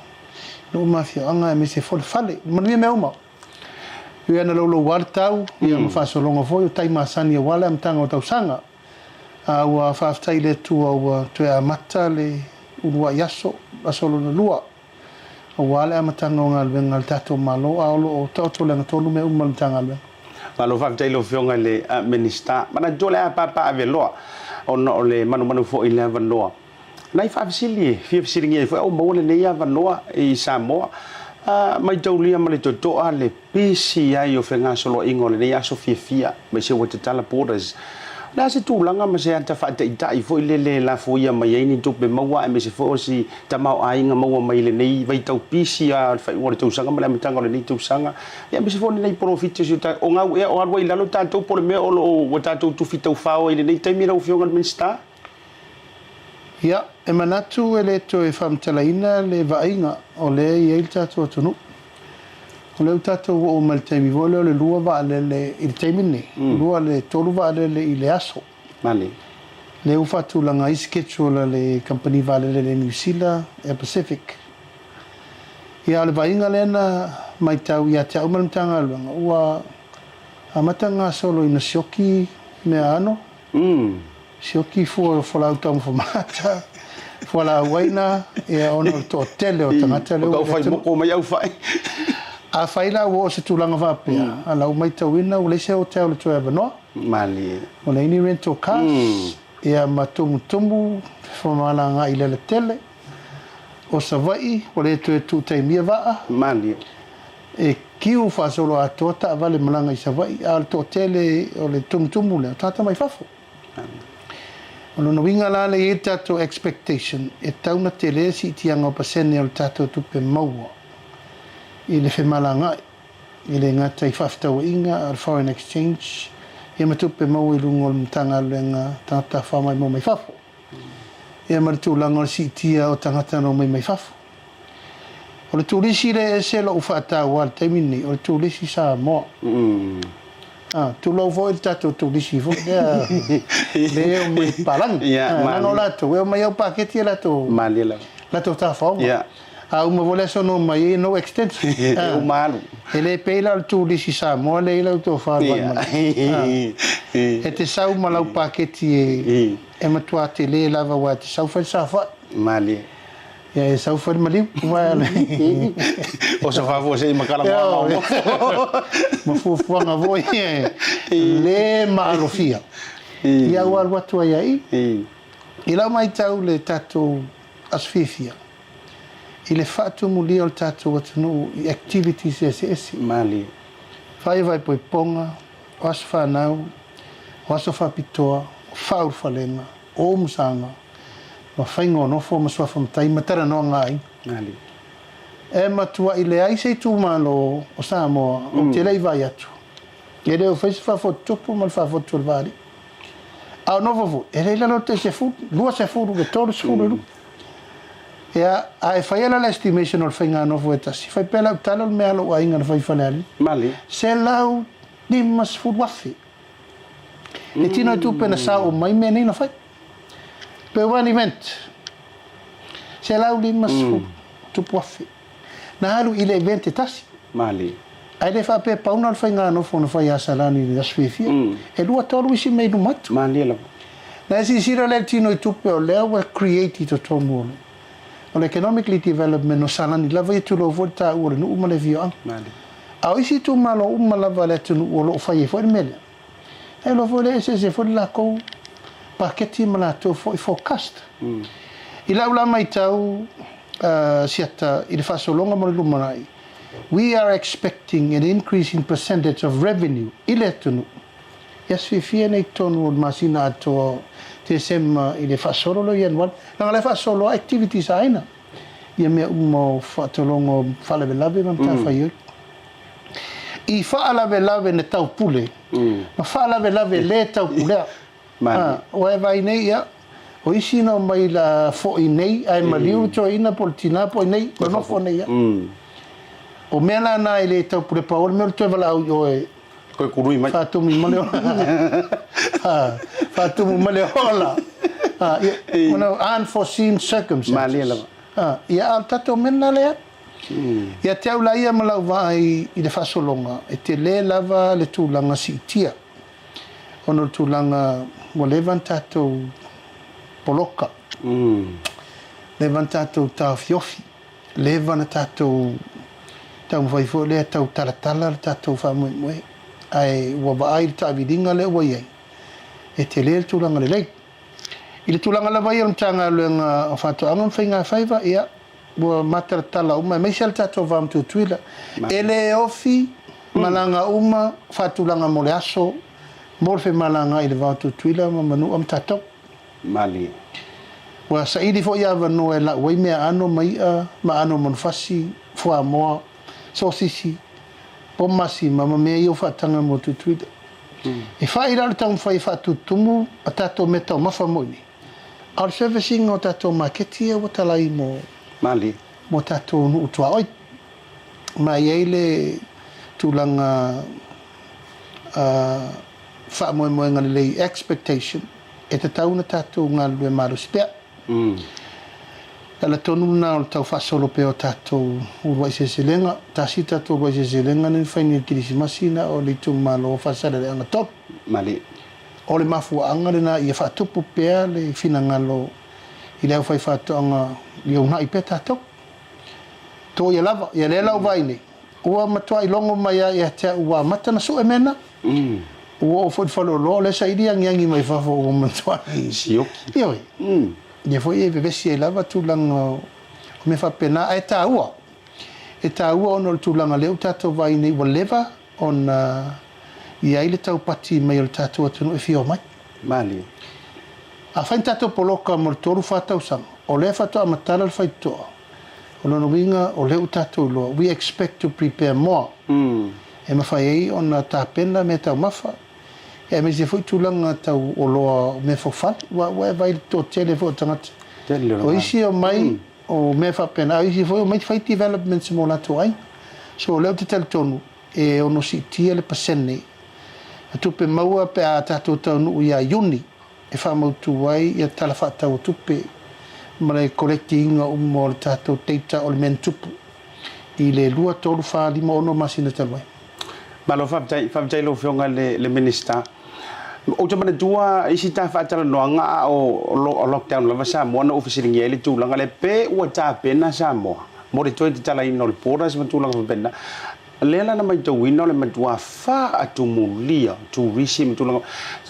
nuu ma afioaga aemaise foi le fale. Manuia mea uma. Ui ana loulou lava le tau, ia ma faasologa foi o tai masani aua le amataga o tausaga. A ua faafetai i le Atua ua toe amata le uluai aso, aso lona lua, aua le amataga o galuega a le tatou Malo, a o lo o taoto le agatonu mea uma a le Matagaluega. Malo faafetai i lau Afioga i le Minisita. Manatua o le a papa ave loa. ona o le manumanu foi i le avanoa. Nai faafesili e fia fesiligia ai foi a ua maua lenei avanoa i Samoa, maitaulia ma le totoa le pisi ai o fegasoloaiga o lenei aso fiafia aemaise ua tatala borders. O le a se tulaga ma se ata faataitai foi lele e lafoia mai ai ni tupe maua aemaise foi o si tamaoaiga maua mai i lenei vaitau pisi a le faaiuga o le tausaga ma le amataga o lenei tausaga, aemaise foi o lenei polofiti o si o tatou, o gau ea o alu ai i lalo tatou po o le mea o lo o ua tatou tufi taufao ai i lenei taimi lau Afioga i le Minisita? Ia, e manatu e le toe faamatalaina le vaaiga o lea e i ai le tatou atunuu. O lea ua tatou oo mai i le taimi foi lea o le lua vaalele i le taimi lenei, lua le tolu vaalele i le aso. Male. Lea ua faatulaga ai schedule a le kamupani vaalele a le Niu Sila, Air Pacific. Ia, o le vaaiga lea na matau ia te au ma le Matagaluega, ua amata gasolo ina sioki meaano, Sioki fua o fualaau taumafa mata, fualaau aina, ia ona o le toatele o tagata lea ua i le atunuu. Moko mai au fai. Afai la ua oo se tulaga faapea, a lau matauina ua leai se hotel e toe avanoa. Malie. Ua leai ni rental cars, ia ma tumutumu femalagaai i le alatele. O Savaii ua le toe tuu taimia vaa. Malie. E kiu faasoloatoa taavale malaga i Savaii, a o le toatele o le tumutumu lea, o tagata mai fafo. O lona uiga la lea e i ai le tatou expectation, e tatau ona tele le siitiaga o pasene o le tatou tupe maua i le femalagaai, e le gata i faafetauaiga a o le foreign exchange ia ma tupe maua i luga o le Matagaluega Tagata Tafamai mai Fafo. Ia ma le tulaga o le siitia o tagata na omai mai fafo. O le turisi lea e ese lou faataua i le taimi lenei, o le turisi Samoa. Ah, tulou foi le tatou turisi foi lea lea e omai palagi. Leaga o latou, e omai au paketi e latou, latou tafaoga. A uma foi le aso na omai ai, no extension. E uma alu. E le pei la o le turisi Samoa lea e i ai lau tofa i le vaimalae. E te sau ma lau paketi e E matua tele lava aua e te sau fai le saofai. Malie. Ia e sau fai le maliu. Aua le... O so fafo se i makala mo mo. Ma fuafuaga foi e le maalofia. Ia ua alu atu ai ai. I lau matau le tatou aso fiafia i le faatumulia o le tatou atunuu i activities eseese. Malie. Vaevae poipoga, o aso fanau, o aso faapitoa, o faaulufalega, o umusaga, ma faiga o nofo ma suafa matai ma talanoaga aiga. E matuai leai se itumalo o Samoa ou te le i vaai atu, e le o fai se faafotutupu ma le faafotu o le vaalii. A o nofo foi, e le i lalo o le tai sefulu, 20 i le 32. Ia, a e faia la le estimation o le faiga nofo e tasi, fai pea lau tala o le mea a lou aiga na fai i Falealili. Male. 150,000. Le tino e tupe na sao mai mea nei na fai. Per one event. 150 tupu afe. Na alu i le event e tasi. Male. Ae le faapea pau na o le faiga nofo na fai ia Salani i le aso fiafia. E lua tolu isi mea i luma atu. Malie lava. Na e silasila lea i le tino i tupe o lea ua create i totonu o le o le economically development o Salani lava ia tulou foi le taua o le nuu ma le afioaga. Malie. A o isi itumalo uma lava a le atunuu o lo o fai ai foi le mea lea, e iloa foi lea e eseese foi le latou paketi ma latou foi forecast. I lau la matau Siata i le faasologa mo le lumanai, we are expecting an increase in percentage of revenue i le atunuu i aso fiafia nei i totonu o le masina atoa o Tesema i le faasolo lea o Ianuari, leaga o la e faasolo lava activities a aiga ia mea uma o faatologa o faalavelave ma matafaioi. I faalavelave na taupule ma faalavelave le taupulea. Ua e vaai nei, ia, o isi na omai la foi nei ae maliu le toeaina po o le tina po o ai nei, nonofo nei ia. O mea la na e le taupule pau o le mea o le toe valaau i o e Koe kului mai. Faatumu ma le ola. Faatumu ma le ola. Ia, ona unforeseen circumstances. Malie lava. Ia, a o le tatou mea lena lea. Ia te au la ia ma lau vaai i le faasologa, e tele lava le tulaga siitia. Ona o le tulaga ua leva ona tatou poloka, leva ona tatou taofiofi, leva ona tatou taumafai foi lea e tau talatala le tatou faamoemoe, ae ua vaai i le taaviliga lea ua i ai, e tele le tulaga lelei. I le tulaga lava ia o le Matagaluega o Faatoaga ma Faigafaiva, ia, ua matalatala uma, aemaise lava le tatou va ma Tutuila. E le ofi malaga uma faatulaga mo le aso mo le femalagaai i le va o Tutuila ma Manua ma tatou. Malie. Ua saili foi avanoa e lau ai meaano ma i'a ma aano o manufasi, fuamoa, sosisi, pomasi ma ma mea ia ua faataga mo Tutuila. E fai la o le taumafai e faatutumu a tatou meataumafa mo i inei, a o le service ina o tatou maketi ia ua talai mo Malie. mo tatou nuu tuaoi. Ma e i ai le tulaga faamoemoega lelei, expectation, e tatau ona tatou galulue malosi pea. O le ala tonu lena o le tau faasolo pea o tatou uluai seleselega. Tasi le tatou uluai seleselega lea na fai nei i le Kerisimasi na o le itumalo o Faasaleleaga 3. Malie. O le mafuaaga lena ia faatupu pea le finagalo i le aufaifaatoaga ia uunai pea tatou. Toia lava, ia lea la ua vaai nei, ua matuai logo mai lava ia te au ua amata ona sue mea na. Ua oo foi i le faleoloa, o lea e saili agiagi mai fafo ua matuai Sioki. Ioe. Ia foi e vevesi ai lava tulaga o mea faapena, ae taua. E taua ona o le tulaga lea ua tatou vaai nei ua leva ona i ai le taupati mai o le tatou atunuu e fia omai. Malie. Afai ni tatou poloka mo le 3, 4 tausaga, o lea faatoa matala le faitotoa, o lona uiga o lea ua tatou iloa, we expect to prepare more, e mafai ai ona tapena mea taumafa, aemaise foi tulaga tau oloa o mea faufale, aua ua e vaai i le toatele foi o tagata, o isi e omai o mea faapena, a o isi foi e omai fai developments mo latou aiga. So o lea ou te talitonu e ono siitia le pasene o tupe maua pe a tatou taunuu ia Iuni e faamautu ai ia Tala Faatatau o Tupe ma le collect ina uma o le tatou data o le mea na tupu i le 2, 3, 4, 5, 6 masina talu ai. Malo faafetai, faafetai i lau Afioga i le Minisita. Ou te manatua isi ta faatalanoaga a o lockdown lava Samoa na ou fesiligia ai le tulaga lea pe ua tapena Samoa mo le toe tatalaina o le borders ma tulaga faapena. Lea la na matauina o le matua faatumulia o turisi ma tulaga.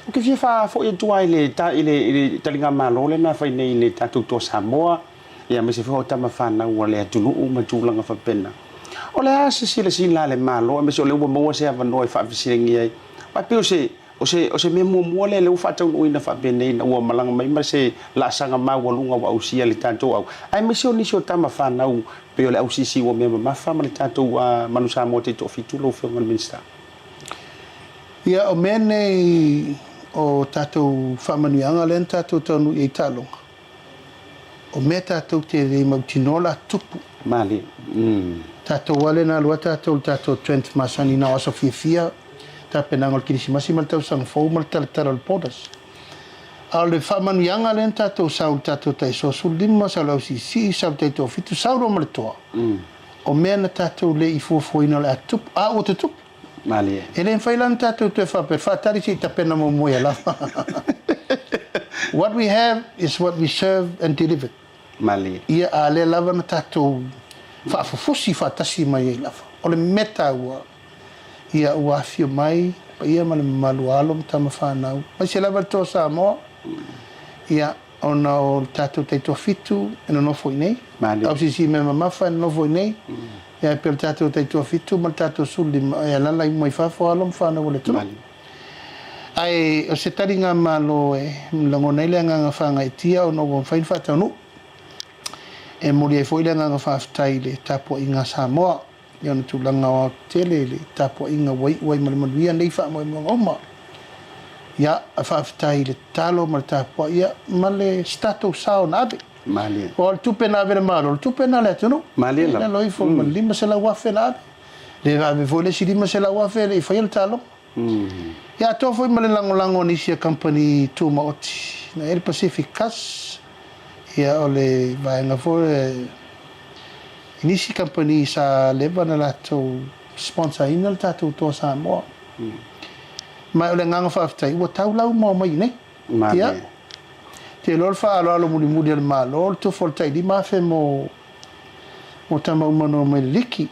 Ou te fia faafoi atu lava i le i le i le taligamalo lea na fai nei i le tatou Toa Samoa, ia aemaise foi o tama fanau a le atunuu ma tulaga faapena. O le a se silasila a le Malo aemaise o lea ua maua se avanoa e faafesiligia ai, aua e pei o se O se, o se mea muamua lea lea ua faataunuuina faapenei ina ua malaga mai ma se laasaga maualuga ua ausia le tatou au, aemaise o nisi o tama fanau pei o le ausiisi ua mea mamafa ma le tatou Manu Samoa taitoafitu lau Afioga i le Minisita. Ia, o mea nei o tatou faamanuiaga lea na tatou taunuu i ai taaloga, O mea tatou te le mautinoa la tupu. Malie. Tatou lava lea na alu atu tatou i le tatou trend masani na o aso fiafia, tapenaga o le Kerisimasi ma le tausaga fou ma le talatala o le borders. A o le faamanuiaga lea na tatou sau i le tatou tai 15, sau i le ausiisii, sau i le tai toafitu, sau loa ma le toa, o mea na tatou le i fuafuaina o le a tutupu, a ua tutupu. Malie. E le mafai la ona tatou toe faapea, faatali se i tapena muamua ia lava. What we have is what we serve and delivered. Malie. Ia, a lea lava na tatou faafufusi faatasi mai ai lava. O le mea taua, ia ua afio mai paia ma le mamalu o alo ma tama fanau, aemaise lava le Toa Samoa, ia, Ona o le tatou taitoafitu e nonofo i inei, ausiasi mea mamafa e nonofo i inei, ia e pei o le tatou taitoafitu ma le tatou 15 e alala uma i fafo alo ma fanau o le atunuu. Ae o se taliga Malo e lagona ai le agaga faagaeetia ona ua mafai ona faataunuu. E momoli ai foi le agaga faafetai i le tapuaiga a Samoa i ona tulaga aoaotetele i le tapuaiga ua iu ai ma le manuia nei faamoemoega uma. Ia, faafetai i le tatalo ma le tapuai, ia, ma le se tatou sao na ave. Malie. Aua o le tupe na ave e le Malo, o le tupe na a le atunuu. Malie lava. I lalo ifo ma le $500,000 na ave. Le ave foi le isi $500,000 e le i faia le taaloga. Ia atoa foi ma le lagolago a nisi a kamupani tumaoti, na i ai le Pacific Cus, ia o le vaega foi I nisi kamupani sa leva na latou sponsor ina le tatou Toa Samoa. Ma o le agaga faafetai ua tau lau uma omai i nei. Ia, te iloa le faaaloalo mulimuli a le Malo, le tofu o le tai 5,000 mo mo tama uma na omai i le liki.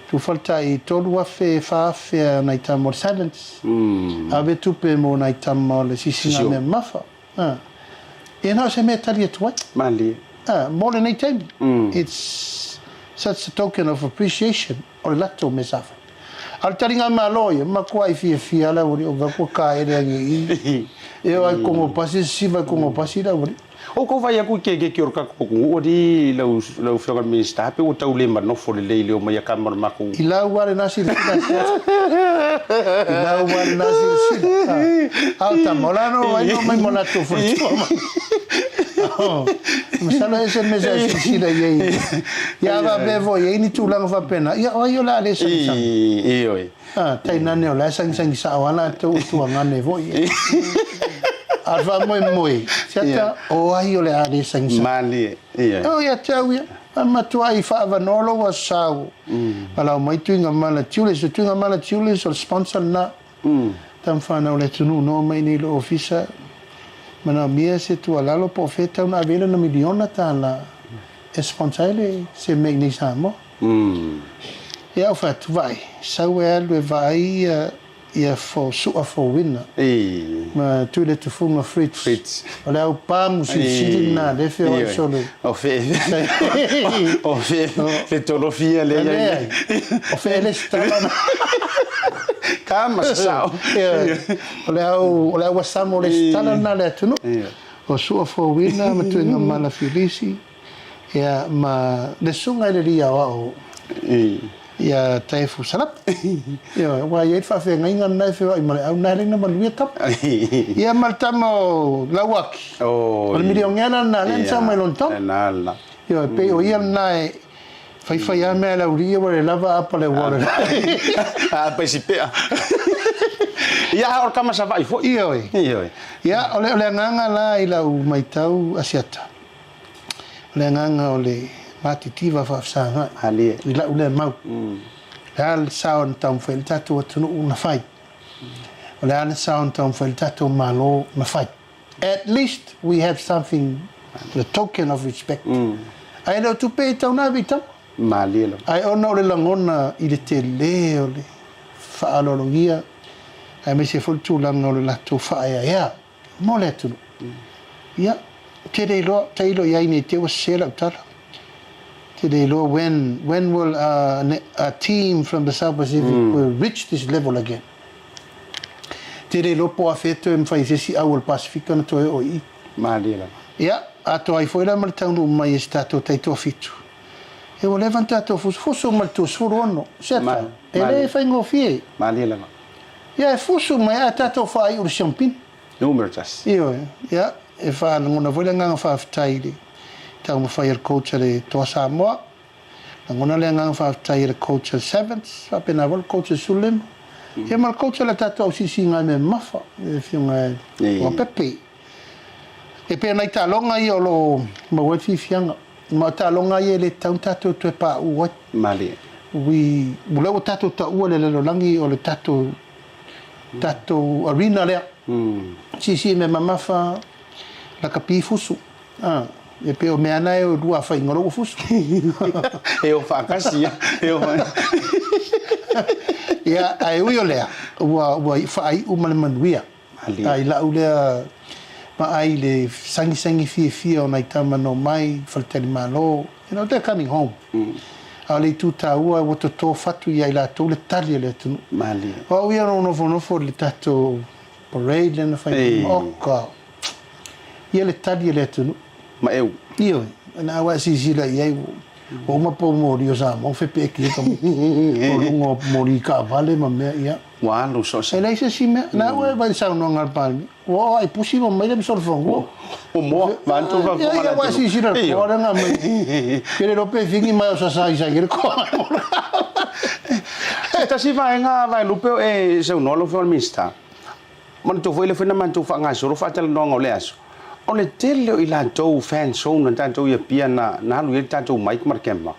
Tufa le tai 3,000, 4,000 a nai tama o le Sevens. Ave tupe mo nai tama o le Sisiga Mea Mamafa. Ia na o se mea e tali atu ai. Malie. Ah, mo lenei taimi. It's such a token of appreciation o le latou mea sa fai. A o le taliga malo ia, matuai fiafia le aualii o vaku kaele age i. E o ai kongo pasi, sisiva i kongo pasi le aualii. O kou vai aku i ke keke o le kakou pukunuu alii lau lau afioga i le Minisita pe ua tau le manofo lelei le omai a kama o le makou. I lau a lena silasila asiasi. I lau a lena silasila. A o tama, o la no ai no mai mo latou faletua mai. Masalo e ese le mea sa e silasila i ai. Ia a faapea foi e i ai ni tulaga faapena, ia o ai o le a le sagisagi. Ioe. A, tainane o la e sagisagi sao lava latou o tuagane foi ia. A o le faamoemoe, siata, o ai o le a le sagisagi. Malie, ioe. O ia te au ia, a matuai faaavanoa lou aso sau, valaau mai Tuigamala Julius. O Tuigamala Julius o le sponsor lena. Tama fanau le atunuu noa mai nei i lou ofisa, manaomia se tuualalo po o fea e tatau ona ave ai lana miliona tala e sponsor ai le se mea i nei Samoa. Ia ou fai atu, vaai, sau e alu e vaai ia ia fo sua fouina ma tui le tufuga fridge. O le au pamu silisili lena lea e feoai solo i. O fe o fe le tolofia le ia. O fe le stala na. Ka ma se sao. O le au o le au asamo o le stala lena le atunuu. O sua fouina ma tuiga mala filisi. Ia, ma le susuga i le alii aoao ia Taefu Salapa. Ioe, aua e i ai le faafeagaiga lena e feoai ma le au, na e leai na manuia tama. Ia ma le tama o Lauaki, o le milionela lena lea na sau mai lona tama. Ioe, pei o ia lena e faifai lava mea a le aualii ia ua le lava apa le auala. Apa i si pea. Ia, a o le tama Savaii foi. Ioe. Ioe. Ia, o le agaga la i lau matau Asiata, O le agaga o le matitiva faafesagai i lau lea mau. O le a le sao na taumafai ai le tatou atunuu na fai? O le a le sao na taumafai ai le tatou Malo na fai? At least we have something, the token of respect. Ae le o tupe e tau na ave i tama. Ae ona o le lagona i le tele o le faaaloalogia aemaise foi le tulaga o le latou faaeaea. Mo le atunuu. Ia, ou te le iloa, tailo i ai nei te ua sese lau tala. Te le iloa when, when will a, a team from the South Pacific mm. will reach this level again. Te le iloa po o afea toe mawhai se isi au o le Pasifika na toe o i. Malie lava. Ia, atoa ai foi la ma le taunuu mai e se tātou taitoafitu. E ua leva na tātou fusu, fusu ma le 26, Sefa, e le faigofie. Malie lava. Ia e fusu mai ae tatou faaiu le siampina. Numera tasi. Ioe, ia, e faalagona foi le agaga faafetai i le taumafai a le coach a le Toa Samoa, lagona le agaga faafetai a le coach a le Sevens, faapena foi le coach a le Sulema, ia ma le coach a le tatou ausiisiga i Memafa, le Afioga ia Pepe. E pei o nai taaloga ia o lo o maua ai le fiafiaga, ma o taaloga ia e le tatau ona tatou toe pauu ai. Malie. We, o lea ua tatou taua le lalolagi o le tatou, tatou arena lea. Siisii mea mamafa, lakapi fusu. A, e pei o mea na e o lua faiga o lou fusu. E o faatasi ia. E o Ia, ae ui o lea, ua, ua faaiu ma le manuia. A i la'u lea vaai i le sagisagi fiafia o nai tama nō mai faletalimalo, you know, they're coming home. A o le itu taua ua toto fatu ia i latou le tali a le atunuu. O au ia na ou nofonofo i le tatou parade lea na fai nei, oka, ia le tali a le atunuu. Ma eu. Ioe, na au a silasila i ai, ua uma pou moli o Samoa, fepeeki ai tamaiti, o luga o moli taavale ma mea, ia. Ua alu so se. E leai se isi mea. Na au e vaai i le saunoaga a le Palemia, ua oo lava i pusi ma mai le misolofanua. Ua moa, vaeatu le faafofoga a le Ia, ua e silasila i le koa lea na aumai. Ke le iloa pe figi mai o sasa i sa i le koa. Se tasi vaega Vaelupe o e saunoa lau Afioga i le Minisita, manatua foi lea foi na matou faagasolo faatalanoaga o le aso, o le tele o i latou fan zone a tatou i Apia na alu i ai le tatou mic ma le camera.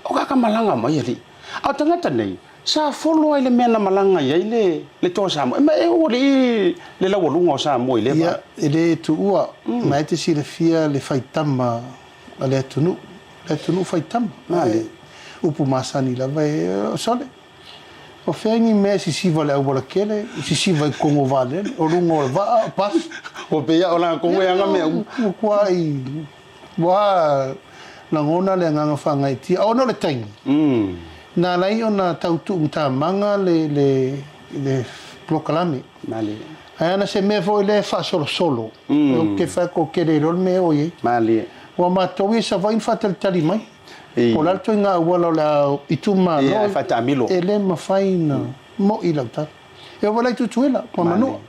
O ka ka malaga mai alii. A o tagata nei, sa follow ai le mea na malaga i ai le, le Toa Samoa. E ma e ua alii le laualuga o Samoa i lea Ia, e le tuua, na e te silafia le faitama a le atunuu, le atunuu faitama. Ae, upu masani lava e, sole, o fea ni mea e sisiva i le auala tele, sisiva i totonu o vaalele, o luga o le vaa, o pasi. Ua pei lava o latou e ana mea uma. Ua matua ua lagona le agaga faagaeetia ona o le taimi na ala ai ona tau tuumatamaga le le le polokalame. Malie. Ae ana se mea foi lea e faasolosolo, ou te fai atu ou te le iloa le mea e oo i ai. Malie. Ua matou ia i Savaii na faatalitali mai, po o le a le ituaiga auala o le a itumalo e le mafai ona moi lau tala. E oo foi la i Tutuila ma Manua.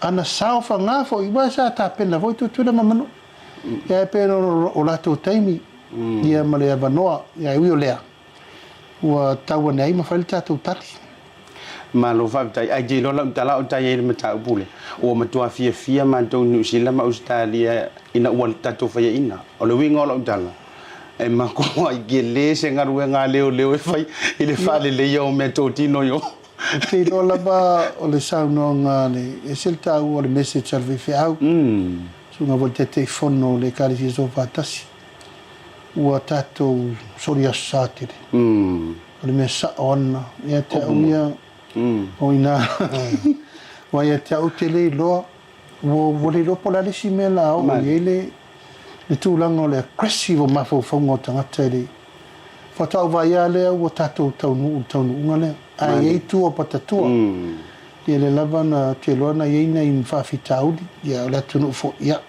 Ana saofaga foi, aua sa tapena foi Tutuila ma Manua. Ia ae pei o latou taimi ia ma le avanoa, ia ae ui o lea, ua tau ane ai ma fai le tatou tali. Malo faafetai. Ae te iloa lau tala o tai ai le mataupu lea, ua matua fiafia matou i Niu Sila ma Ausetalia ina ua tatou faiaina. O le uiga o lau tala, e matua tele se galuega a leoleo e fai i le faaleleia o meatotino i o. Ou te iloa lava o le saunoaga a le, e ese le taua o le message a le faifeau, susuga foi i le Taitaifono o le Ekalesia Soofaatasi, ua tatou soli aso sa tele. O le mea sao ana ia te au ia, o ina, aua ia te au ou te le iloa, ua le iloa po o le a le isi mea o le a oo i ai le tulaga o le aggressive o mafaufauga o tagata i le Faatoa ou vaai lava lea ua tatou taunuu i le taunuuga lea. Ae i ai tua o patatua. Ia lea lava na, ou te iloa na i ai nai faafitauli, ia o le atunuu foi, ia.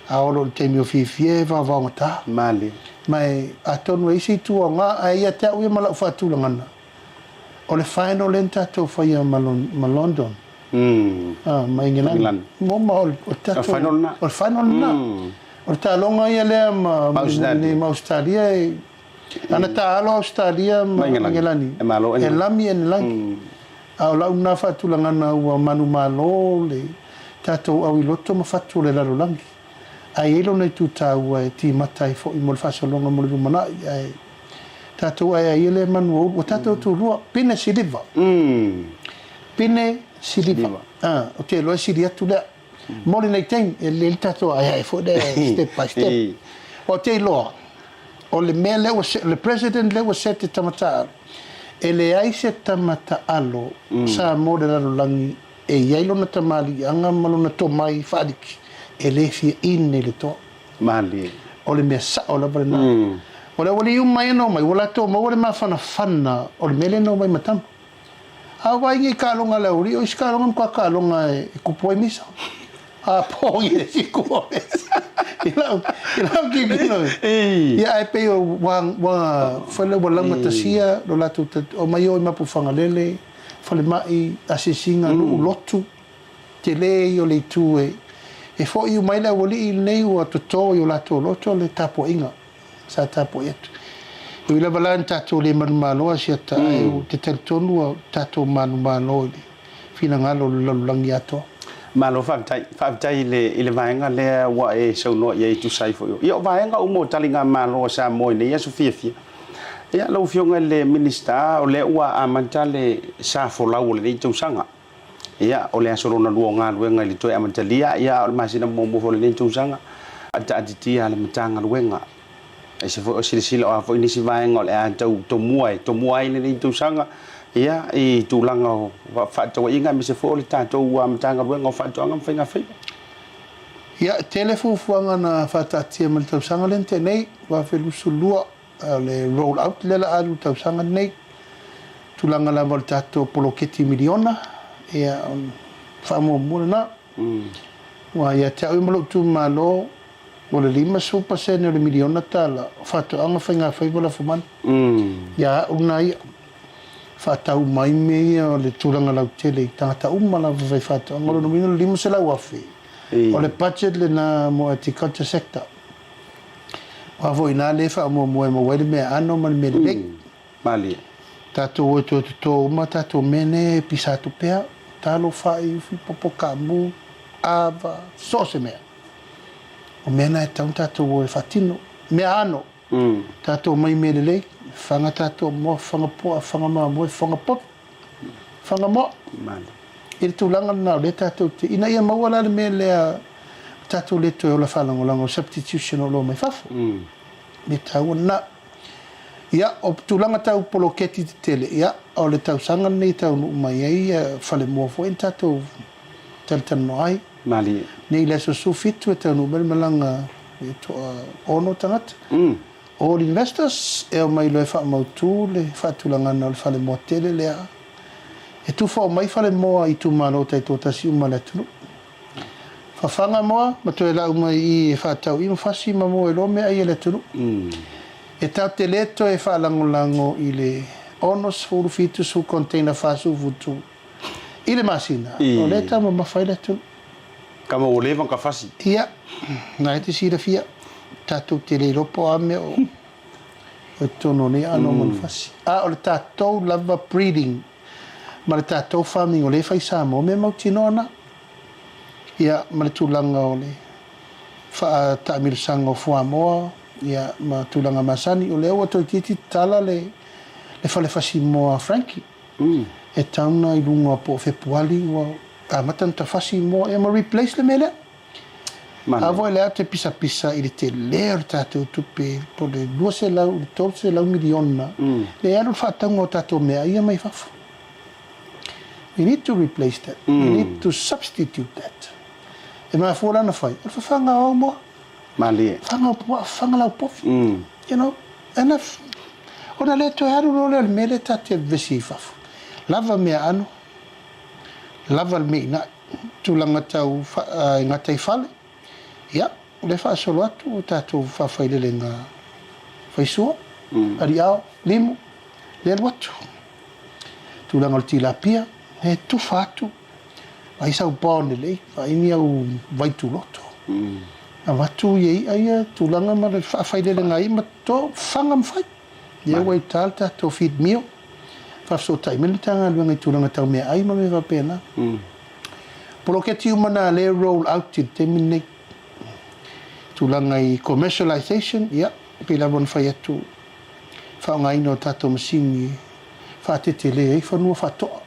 A oo loa i le taimi o fiafia e vaovaogata. Malie. Ma e, atonu e i ai se itu aoga, ae ia te au ia ma lau faatulagana, o le final lea na tatou faia ma London, ma Engelani. Mo ma o le tatou. O le final lena. O le final lena. O le taaloga ia lea ma ma Ausetalia e ana taalo Ausetalia ma Engelani e lami Enelagi. A o lau lena faatulagana ua manumalo le tatou auiloto ma fatu o le lalolagi. Ae i ai lona itu taua e timata ai foi mo le faasologa mo le lumanai ae tatou aeae ia lea manu o ulu. Ua tatou tulua pine siliva. Pine siliva. Ou te iloa e sili atu lea. Mo lenei taimi, e lelei le tatou aeae foi lea step by step. Aua ou te iloa, o le mea lea ua, le president lea ua set e tama taaalo, e leai se tama taaalo Samoa o le lalolagi e i ai lona tamaliiaga ma lona tomai faaliki e le fia in i le toa. Malie. O le mea sao lava lena. O le aualii uma ia na omai, ua latou maua le mafanafana o le mea lea na omai ma tama. A wai ngi kaaloga le auli, o isi kaaloga matua kaaloga e kupu ai misa. A pogi le si kupu o misa. I lau, i lau tilotilo. Ia ae pei o ua, ua, foi lea ua laugatasia lo latou, omai o i Mapuifagalele, falemai, asiasiga, nuu lotu, tele ia o le itu e, e foi uma ai le aualii lenei ua toto i o latou loto le tapuaiga. Sa tapuai atu. E ui lava la ina tatou le manumalo a siata, ae ou te talitonu ua tatou manumalo i le finagalo o le lalolagi atoa. Malo faafetai. Faafetai i le, i le vaega lea ua e saunoa i ai e tusa ai foi o, ia o vaega uma o taligamalo a Samoa i nei aso fiafia. Ia, lau Afioga i le Minisita, o lea ua amata le sa folau o lenei tausaga. Ia, o le aso lona lua o galuega i le toe amatalia, ia, a o le masina muamua foi o lenei tausaga, faataatitia a le Matagaluega. Aise foi o silasila o a foi nisi vaega o le a tau tomua e tomua ai lenei tausaga, ia, i tulaga o fefaatauaiga aemaise foi o le tatou Matagaluega o Faatoaga ma Faiga Faiva. Ia, e tele fuafuaga na faataatia mai le tausaga lea na tea nei, 2022. O le roll out lea la alu i le tausaga lenei, tulaga lava o le tatou poloketi miliona, ia o le faamuamua lena. Aua ia te au ia ma lou itumalo, o le 50% o le miliona tala o faatoaga faigafaiva lafumanu. Ia au lena ia, faatau uma ai mea ia o le tulaga lautele i tagata uma lava faifaatoaga. O lona uiga o le $500,000 o le budget lena mo agriculture sector. Aua foi ina lea e faamuamua e maua ai le meaano ma le mea lelei. Malie. Tatou o e toe toto uma tatou mea nei e pisa atu pea, talo, fai, ufi, popo, kaamu, ava, so o se mea. O mea na e tatau ona tatou o e faatino. Meaano, tatou omai i mea lelei, faga tatou moa, faga puaa, faga mamoe, faga popo, faga moa. Malie. I le tulaga lena o lea tatou te, ina ia maua la le mea lea tatou le toe ola faalagolago, substitution o oloa mai fafo. Mea taua lena. Ia, o tulaga tau poloketi tetele, ia, o le tausaga lenei e taunuu mai ai falemoa foi na tatou talatalanoa ai. Malie. Nei i le aso 17 e taunuu mai le malaga e toa 6 tagata. All investors e omai loa e faamautu le faatulagana o le falemoa tele lea e tufa omai falemoa i itumalo taitoatasi uma o le atunuu. Fafaga moa ma toe lau mai i i e faatau i ma fasi ma mua ai loa meaai a le atunuu. E tatou te le toe faalagolago i le 60, 70 container 40 futu i le masina, o lea e taumamafa ai le atunuu. Kama ua leva ka fasi. Ia, na e te silafia, tatou te le iloa po o a mea o i totonu o nei aano o manufasi. A o le tatou lava breeding ma le tatou farming o lea e fai i Samoa, o mea mautinoa na. Ia, ma le tulaga o le faataamilosaga o fuamoa, ia, ma tulaga masani, o lea ua toeitiiti tatala le fale fasimoa a Frankie. E tauna i luga po o Fepuali ua amata ona tafasi moa ia ma replace le mea lea. A foi lea te pisapisa i le tele o le tatou tupe po o le 200 i le 300 miliona le alu le faatauga o tatou meaai ia mai fafo. We need to replace that. We need to substitute that. E mafua la ona fai, o le fafaga o au moa. Malie. Faga o puaa, faga laupofi. You know, enough. Ona le toe alu loa lea o le mea lea ta te vevesi ai i fafo. Lava meaano, lava le meina'i, tulaga tau i gataifale, ia, o lea e faasolo atu o tatou faafailelega faisua, aliao, limu, le alu atu. Tulaga o le tilapia, e tufa atu, vaai sau pond lelei, vaai ni au vaituloto. Avatu ia i'a ia tulaga ma le faafailelega ai ma to faga ma fai. Lea ua i uta le tatou feed meal, faafesootai mai le Matagaluega i tulaga tau meaai ma mea faapena. Poloketi uma na lea e roll out i le taimi lenei. Tulaga i commercialization, ia, pei lava ona fai atu, faaaogaina o tatou masini e faatetele ai fanua faatoa.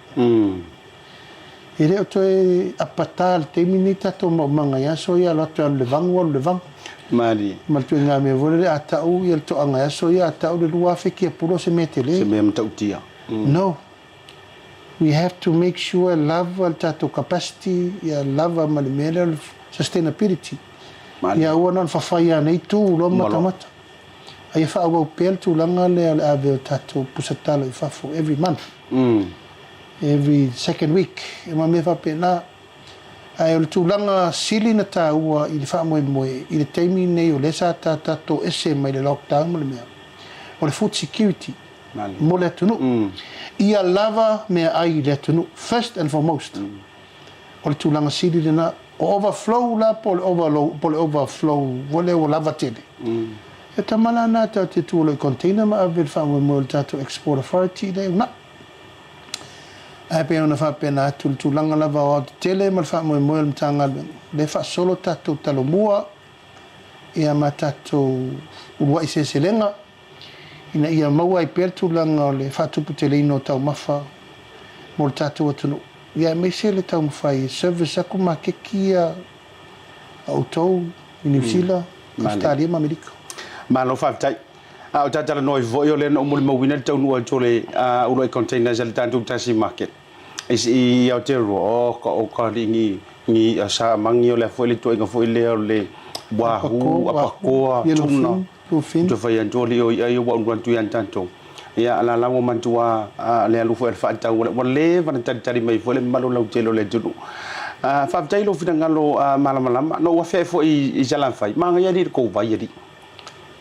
E le o toe apata i le taimi lenei tatou maumaga i aso ia, alu atu e alu i le vagu, alu i le vagu. Malie. Ma le ituaiga mea foi lele, a tau ia le toaga i aso ia, a tau le 2000 kiapula o se mea tele. Se mea matautia. No. We have to make sure e lava le tatou capacity, ia lava ma le mea lea o le sustainability. Malie. Ia aua na ona fafai anei tu loa matamata. A ia faaauau pea le tulaga lea o le ave o tatou pusa talo i fafo every month. Every second week, ma mea faapena. Ae o le tulaga sili na taua i le faamoemoe i le taimi lenei o lea sa ta tatou ese mai le lockdown ma le mea, o le food security mo le atunuu. Ia lava meaai i le atunuu, first and foremost. O le tulaga sili lena. O overflow la po o le overflow foi lea ua lava tele. E tama la na tatou te tua loa i container ma ave i le faamoemoe o le tatou Export Authority lea e uunai. Ae pei ona faapena atu i le tulaga lava o aoaotetele ma le faamoemoe o le Matagaluega, lea e faasolo tatou Talomua ia ma tatou uluai seleselega ina ia maua ai pea le tulaga o le faatuputeleina o taumafa mo le tatou atunuu, ia aemaise le taumafai e service atu maketi ia a outou i Niu Sila, Ausetalia ma Amerika. Malo faafetai. A o ta talanoa ifo foi, o lea na ou molimauina le taunuu atu o le uluai containers a le tatou Tasi Market i Aotearoa, oh ka o ka alii ni ni i'a sa magi o le a foi le ituaiga foi lea o le wahoo, apakoa, tuna, toe fai atu alii o i'a ia ua ulu atu ia tatou. Ia la la ua matua le alu foi a le faatau ua leva ona talitali mai foi le mamalu lautele o le atunuu. Faafetai i lou finagalo malamalama. Na ou afe ae foi i Salafai, manaia alii le tou vai alii.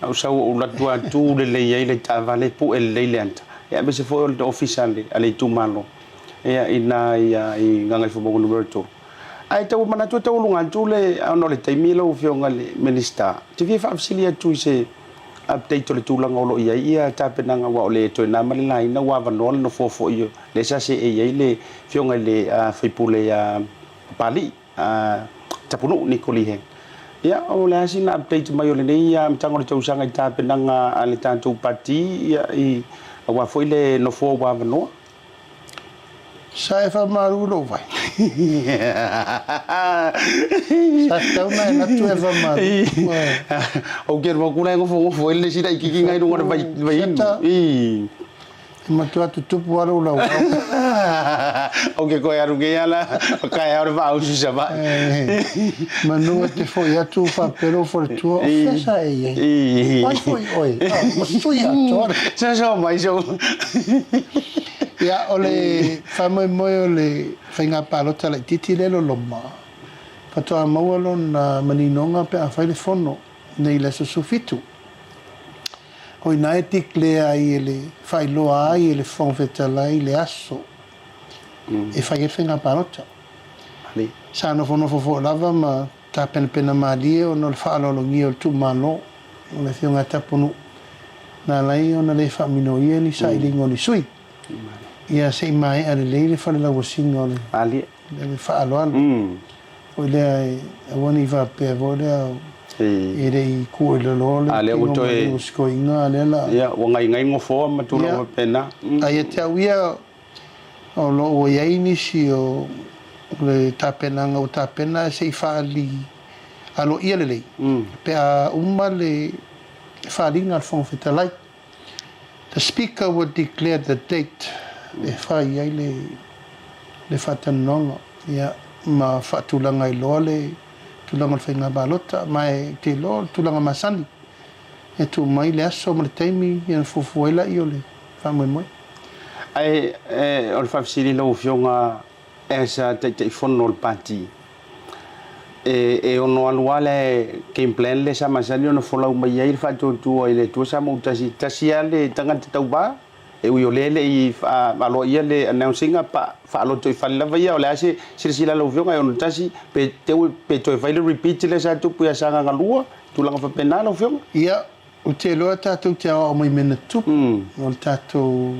Ou sau ou alu atu lava tu lelei ai le taavale, pue lelei le ata, ia aemaise foi o le ofisa a le itumalo ia i ina i Gagaifomauga Nu.3. Ae tau manatu e taualuga atu le, ona o le taimi lau Afioga i le Minisita, ou te fia faafesili atu i se update o le tulaga o lo o i ai ia tapenaga aua o le toe na ma le laina ua avanoa le nofoa foi o lea sa seei ai le Afioga i le sui usufono ia Papalii. Tapunuu Niko Lee Hang. Ia, o le a sina update mai o lenei amataga o le tausaga i tapenaga a le tatou pati, ia, i, aua foi le nofoa ua avanoa? Sa e faamalu lou vai. Sa tatau ona e atu e faamalu. Ou te alu atu la e nofonofo ai le isi laitiiti na i luga o le vai, vai inu. I. E matua tutupu lava lou lauao. Ou ke koe alu nei ala, o kaeao le vaausu i Savaii. Manu e te foi atu ou faapea lou faletua, o fea sa e i ai? O ai foi oe? Ua sui atoa le. Soso mai sou. Ia, o le faamoemoe o le faiga palota laitiiti lea e loloma, faatoa maua lona maninoga pe a fai le fono nei i le aso 17. O i ina e declare ai e le faailoa ai e le Fofoga Fetalai le aso e fai ai le faiga palota. Sa nofonofo foi lava ma tapenapena malie ona o le faaaloalogia o le tuumalo o le Afioga ia Tapunuu na ala ai ona le faaminoia ni sailiga o ni sui. Ia se i maea lelei le falelauasiga o le faaaloalo foi lea e aua ne i faapea foi lea e le i kuuiloloa le tino maliu o si toeaina a lea la. Ia, ua gaigai gofoa ma tulaga faapena. A ia te au ia, o lo o ua i ai nisi o le tapenaga ua tapena se i faaali aloaia lelei pe a uma le faaaliga a le Fofoga Fetalai. The Speaker will declare the date e fai ai le faatalanoaga ia ma faatulaga ai loa le tulaga o le faiga palota. Ma ou te iloa o le tulaga masani e tuu mai le aso ma le taimi ona fuafua ai laia o le faamoemoe. Ae o le faafesili lau Afioga as a Taitaifono o le Pati, e ono alu lava le game plan lea sa masani ona folau mai ai le faatuatua i le Atua sa mautasi, tasi lava le tagata tauva, e ui o lea e le i aloaia le announce ina pa faalotoifale lava ia, o le a se silasila a lau Afioga e ono tasi pe pe toe fai le repeat lea sa tupu ia Sagaga 2, tulaga faapena lau Afioga? Ia, Ou te iloa tatou te aoao mai mea na tupu o le tatou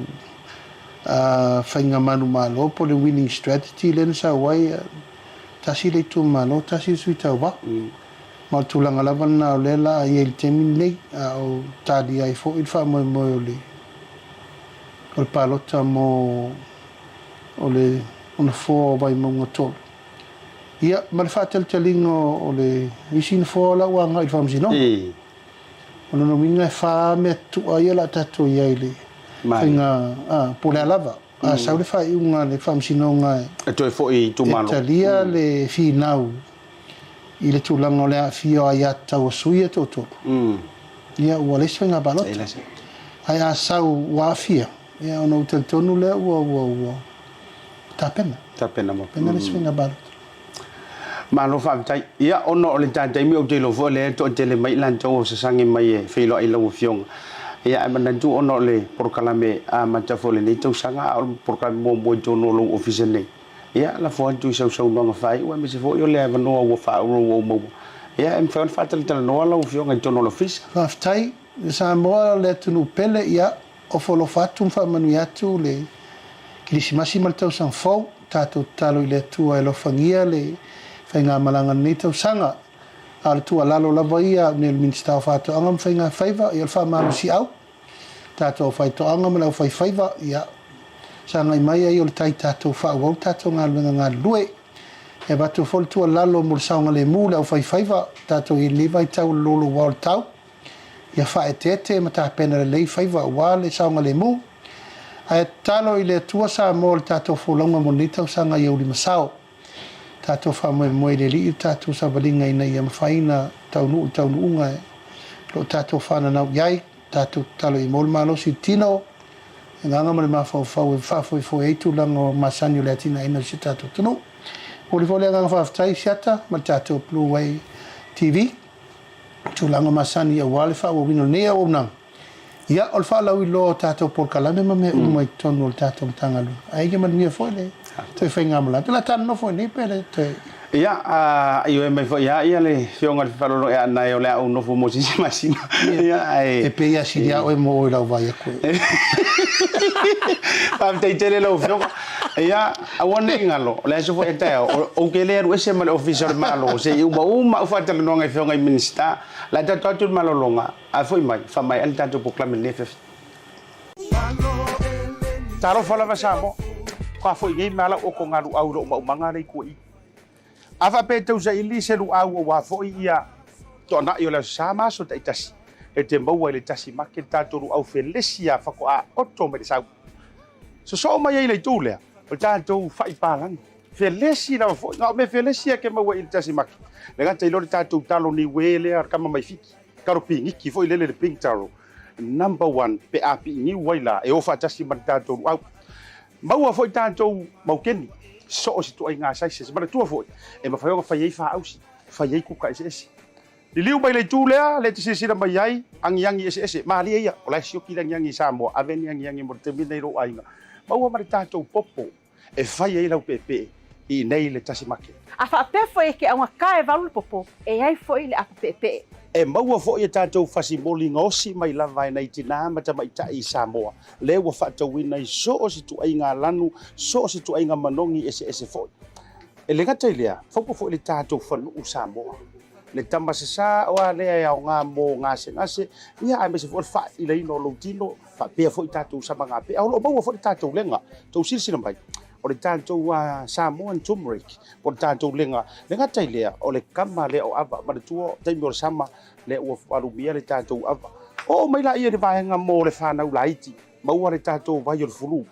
faiga manumalo po o le winning strategy lea na sau ai, tasi le itumalo, tasi le sui tauva. Ma o le tulaga lava lena o lea la a i ai i le taimi lenei, a o talia ai foi le faamoemoe o le o le palota mo o le nofoa o Vaimauga 3. Ia, ma le faatalitaliga o le isi nofoa la ua agai i le Faamasinoga. O lona uiga e fa mea tuua ia o le a tatou i ai i le faiga, a, po o le a lava. A sau le faaiuga a le Faamasinoga e toe foi i itumalo, e talia le finau i le tulaga o le aafia o aiatatau a sui ia e toatolu, ia ua leai se faiga palota. Ae a sau ua aafia, ia ona ou talitonu lea ua ua ua tapena. Tapena ma. Tapena le isi faiga palota. Malo faafetai. Ia, ona o le ta taimi ou te iloa foi o lea e toatele mai i latou o sasagi mai e feiloai i lau Afioga. Ia, ae manatu ona o le polokalame amata foi o lenei tausaga, a o le polokalame muamua i totonu o lou ofisa nei. Ia, lafo atu i sau saunoaga faaiu aemaise foi o le avanoa ua faaauau ua ou maua. Ia, e mafai ona faatalatalanoa lau Afioga i totonu o le ofisa. Faafetai. Samoa le atunuu pele, ia, Ofo alofa atu ma faamanuia atu le Kerisimasi ma le Tausaga Fou. Tatou tatalo i le Atua e alofagia le faigamalaga o lenei tausaga. A o le tuualalo lava ia a au nei o le Minisita o Faatoaga ma Faigafaiva, ia o le faamalosiau, tatou aufaitoaga ma le aufaifaiva, ia sagai mai ai o le tai tatou faaauau le tatou galuega galulue. E avatu foi le tuualalo mo le saogalemu o le aufaifaiva, tatou i lenei vaitau o le louloua o le tau. Ia faaeteete ma tapena lelei faiva aua le saogalemu. Ae tatalo i le Atua Samoa le tatou folauga mo lenei tausaga ia ulimasao. Tatou faamoemoe i le Alii le tatou savaliga ina ia mafai ona taunuu le taunuuga o lo o tatou fananau i ai. Tatou tatalo ia maua le malosi i le tino, le agaga ma le mafaufau e faafoefoe ai tulaga masani o le atinaeina o si o tatou atunuu. Momoli foi le agaga faafetai i Siata ma le tatou Blue Way TV. tulaga masani aua le faaauauina o lenei auaunaga, ia, o le faalauiloa o tatou polokalame ma mea uma i totonu o le tatou Matagaluega. Ae ia manuia foi le toe faigamalaga. O le a ta nonofo i inei pe le toe. Ia, a ioe mai foi lava ia le Afioga i le Faleoloa e Aanae o le a ou nofo mo se isi masina. Ia, ae. E pei a sili lava oe mo oe i lau vaai atu. Faafetai tele lau Afioga. Ia, aua ne i galo, o le aso foi a taeao, ou te le alu ese ma le Ofisa o le Malo se i uma uma au faatalanoaga i Afioga i Minisita. O le a tatou atu i le malologa, a foi mai, faamaea le tatou polokalame i lenei afiafi. Talofa lava Samoa, ka foi nei mea lau oko ngā luau i lou maumaga lea i tua i. A faapea e tausaili se luau aua foi ia toanai o le Aso Sa ma aso taitasi, e te maua i le tasi make le tatou luau felesi a faatoa oto mai le sau. Sosoo mai ai i le itu lea, o le tatou fai palagi. Felesi lava foi, na o mea felesi lava ke maua i le tasi maki. Le gata i lea o le tatou talo niue lea, le kama mai Fiti, talo piniki foi lele le pink taro, number one pe a piiniu ai la e o faatasi ma le tatou luau. Maua foi tatou maukeni, so o se ituaiga sizes. Manatua foi, e mafai ona fai ai faausi, fai ai kuka eseese. Liliu mai le itu lea, lea e te silasila mai ai, agiagi eseese, malie ia, o la e sioki le agiagi i Samoa, ave ni agiagi mo le taimi lenei i lou aiga. Maua ma le tatou popo e fai ai lau peepee i inei i le tasi make. A faapea foi e ke augata e valu le popo, e ai foi le apo peepee. E maua foi e tatou fasimoli gaosi mai lava e nai tinā ma tamaitai i Samoa, lea ua faatauina i so o se ituaiga lanu, so o se ituaiga manogi eseese foi. E le gata i lea, faupa foi le tatou fanuu Samoa, le tama sasā oa lea e aoga mo gasegase, ia aemaise foi o le faailaina o lou tino, faapea foi tatou samagapea. O lo o maua foi le tatou lega, tou silasila mai, o le tatou Samoan turmeric, po o le tatou lega. Le gata i lea, o le kama lea o ava, manatua taimi o le sama, lea ua alumia le tatou ava. Oo mai laia i le vaega mo le fanau laiti, maua le tatou vai o le fulu.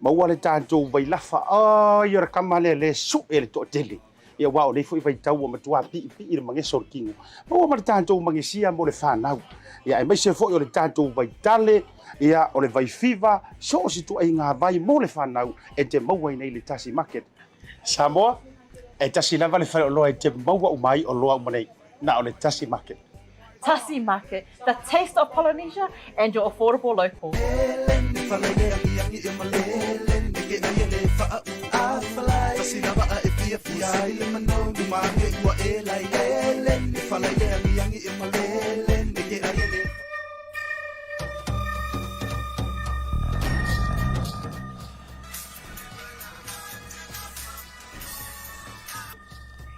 Maua le tatou vailafa, ai o le kama lea le sue le toatele. Ia aua o nei foi vaitau ua matua piipii le mageso o le tino. Maua ma le tatou magesia mo le fanau. Ia aemaise foi o le tatou vaitale, ia o le vaifiva, so o se ituaiga vai mo le fanau e te maua i nei le Tasi Market. Samoa, e tasi lava le faleoloa e te maua uma ai oloa uma nei, na o le Tasi Market. Tasi Market, the taste of Polynesia and your affordable local.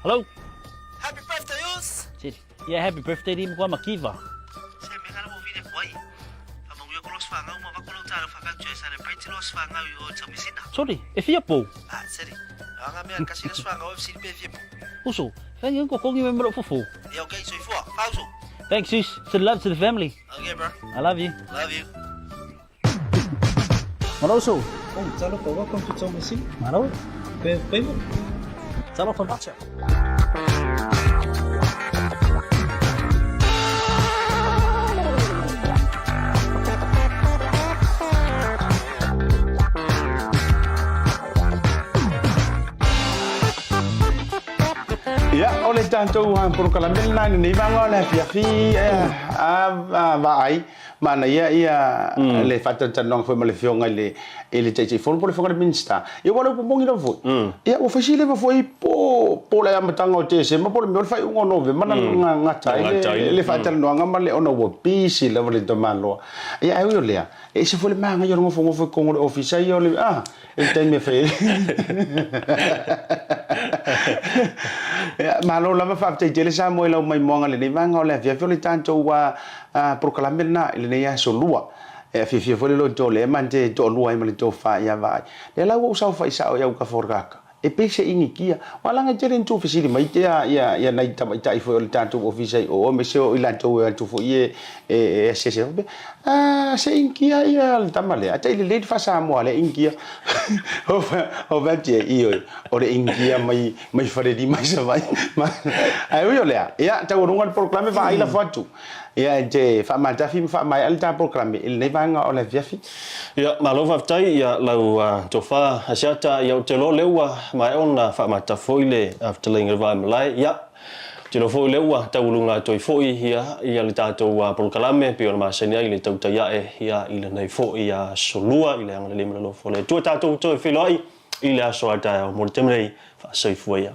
Hello. Happy birthday, us! Yeah, happy birthday di mkwa makiva. Se me kana mo vile kwai. Fa mo yo kolos fa ngau ma va kolo talo fa ka tue celebrate los fa ngau yo tau misina. Sorry, e fia pou. Ah, seri. Anga me kasi los fa ngau FC pe fia pou. Uso, thank you ko kongi me mero fufu. Yeah, okay, so ifua. Pauso. Thanks, sis. Send love to the family. Okay, bro. I love you. Love you. Malo uso. Oh, talofa, welcome to Taumeasina. Malo. Pe favorite. Talofa macha. Ia, o le tatou polokalame lena i lenei vaega o le afiafi a vaai manaia ia le faatalatalanoaga foi ma le Afioga i le i le Taitaifono po o le Afioga i le Minisita. Ia aua o le upu moni lava foi, ia ua fai sileva foi po po le amataga o Tesema po o le mea o le faaiuga o Novema na gata ai le faatalanoaga ma le ona ua busy lava le tamaloa. Ia ae ui o lea, e ese foi le magaia o le nofonofo i totonu o le ofisa ia o le a i le taimi e fai ai. Ia, malo lava faafetai tele Samoa i lau maimoaga i lenei vaega o le afiafi o le tatou polokalame lena i lenei aso lua. E fiafia foi le loto o lea ma te toalua ai ma le tofa ia vaai. Lea la ua ou saofai sao i au kafa o le kaka. E pei se inikia. Ua laga tele ni tou fesili mai te a ia ia nai tamaitai foi o le tatou ofisa i o aemaise o i latou e atu foi e e asiasi atu faapea, Ah, se inikia ia le tama lea. Atai lelei le faa-Samoa a lea inikia. Ou fai atu i ai, ioe, o le inikia mai mai Falelima i Savaii. Ae ui o lea, ia taualuga le polokalame vaai lafo atu. Ia e te faamatafi ma faamaea le ta polokalame i lenei vaega o le afiafi. Ia, malo faafetai ia lau tofa Asiata, ia ou te iloa o lea ua maea ona faamatafi foi le fetalaiga i le vae malae. Ia, ou te iloa foi o lea ua taualuga atu ai foi ia ia le tatou polokalame pei ona masani ai le tautai ae ia i lenei foi aso lua i le agalelei ma le alofa o le Atua. Tatou toe feiloai i le aso a taeao mo le taimi nei, faasoifua ia.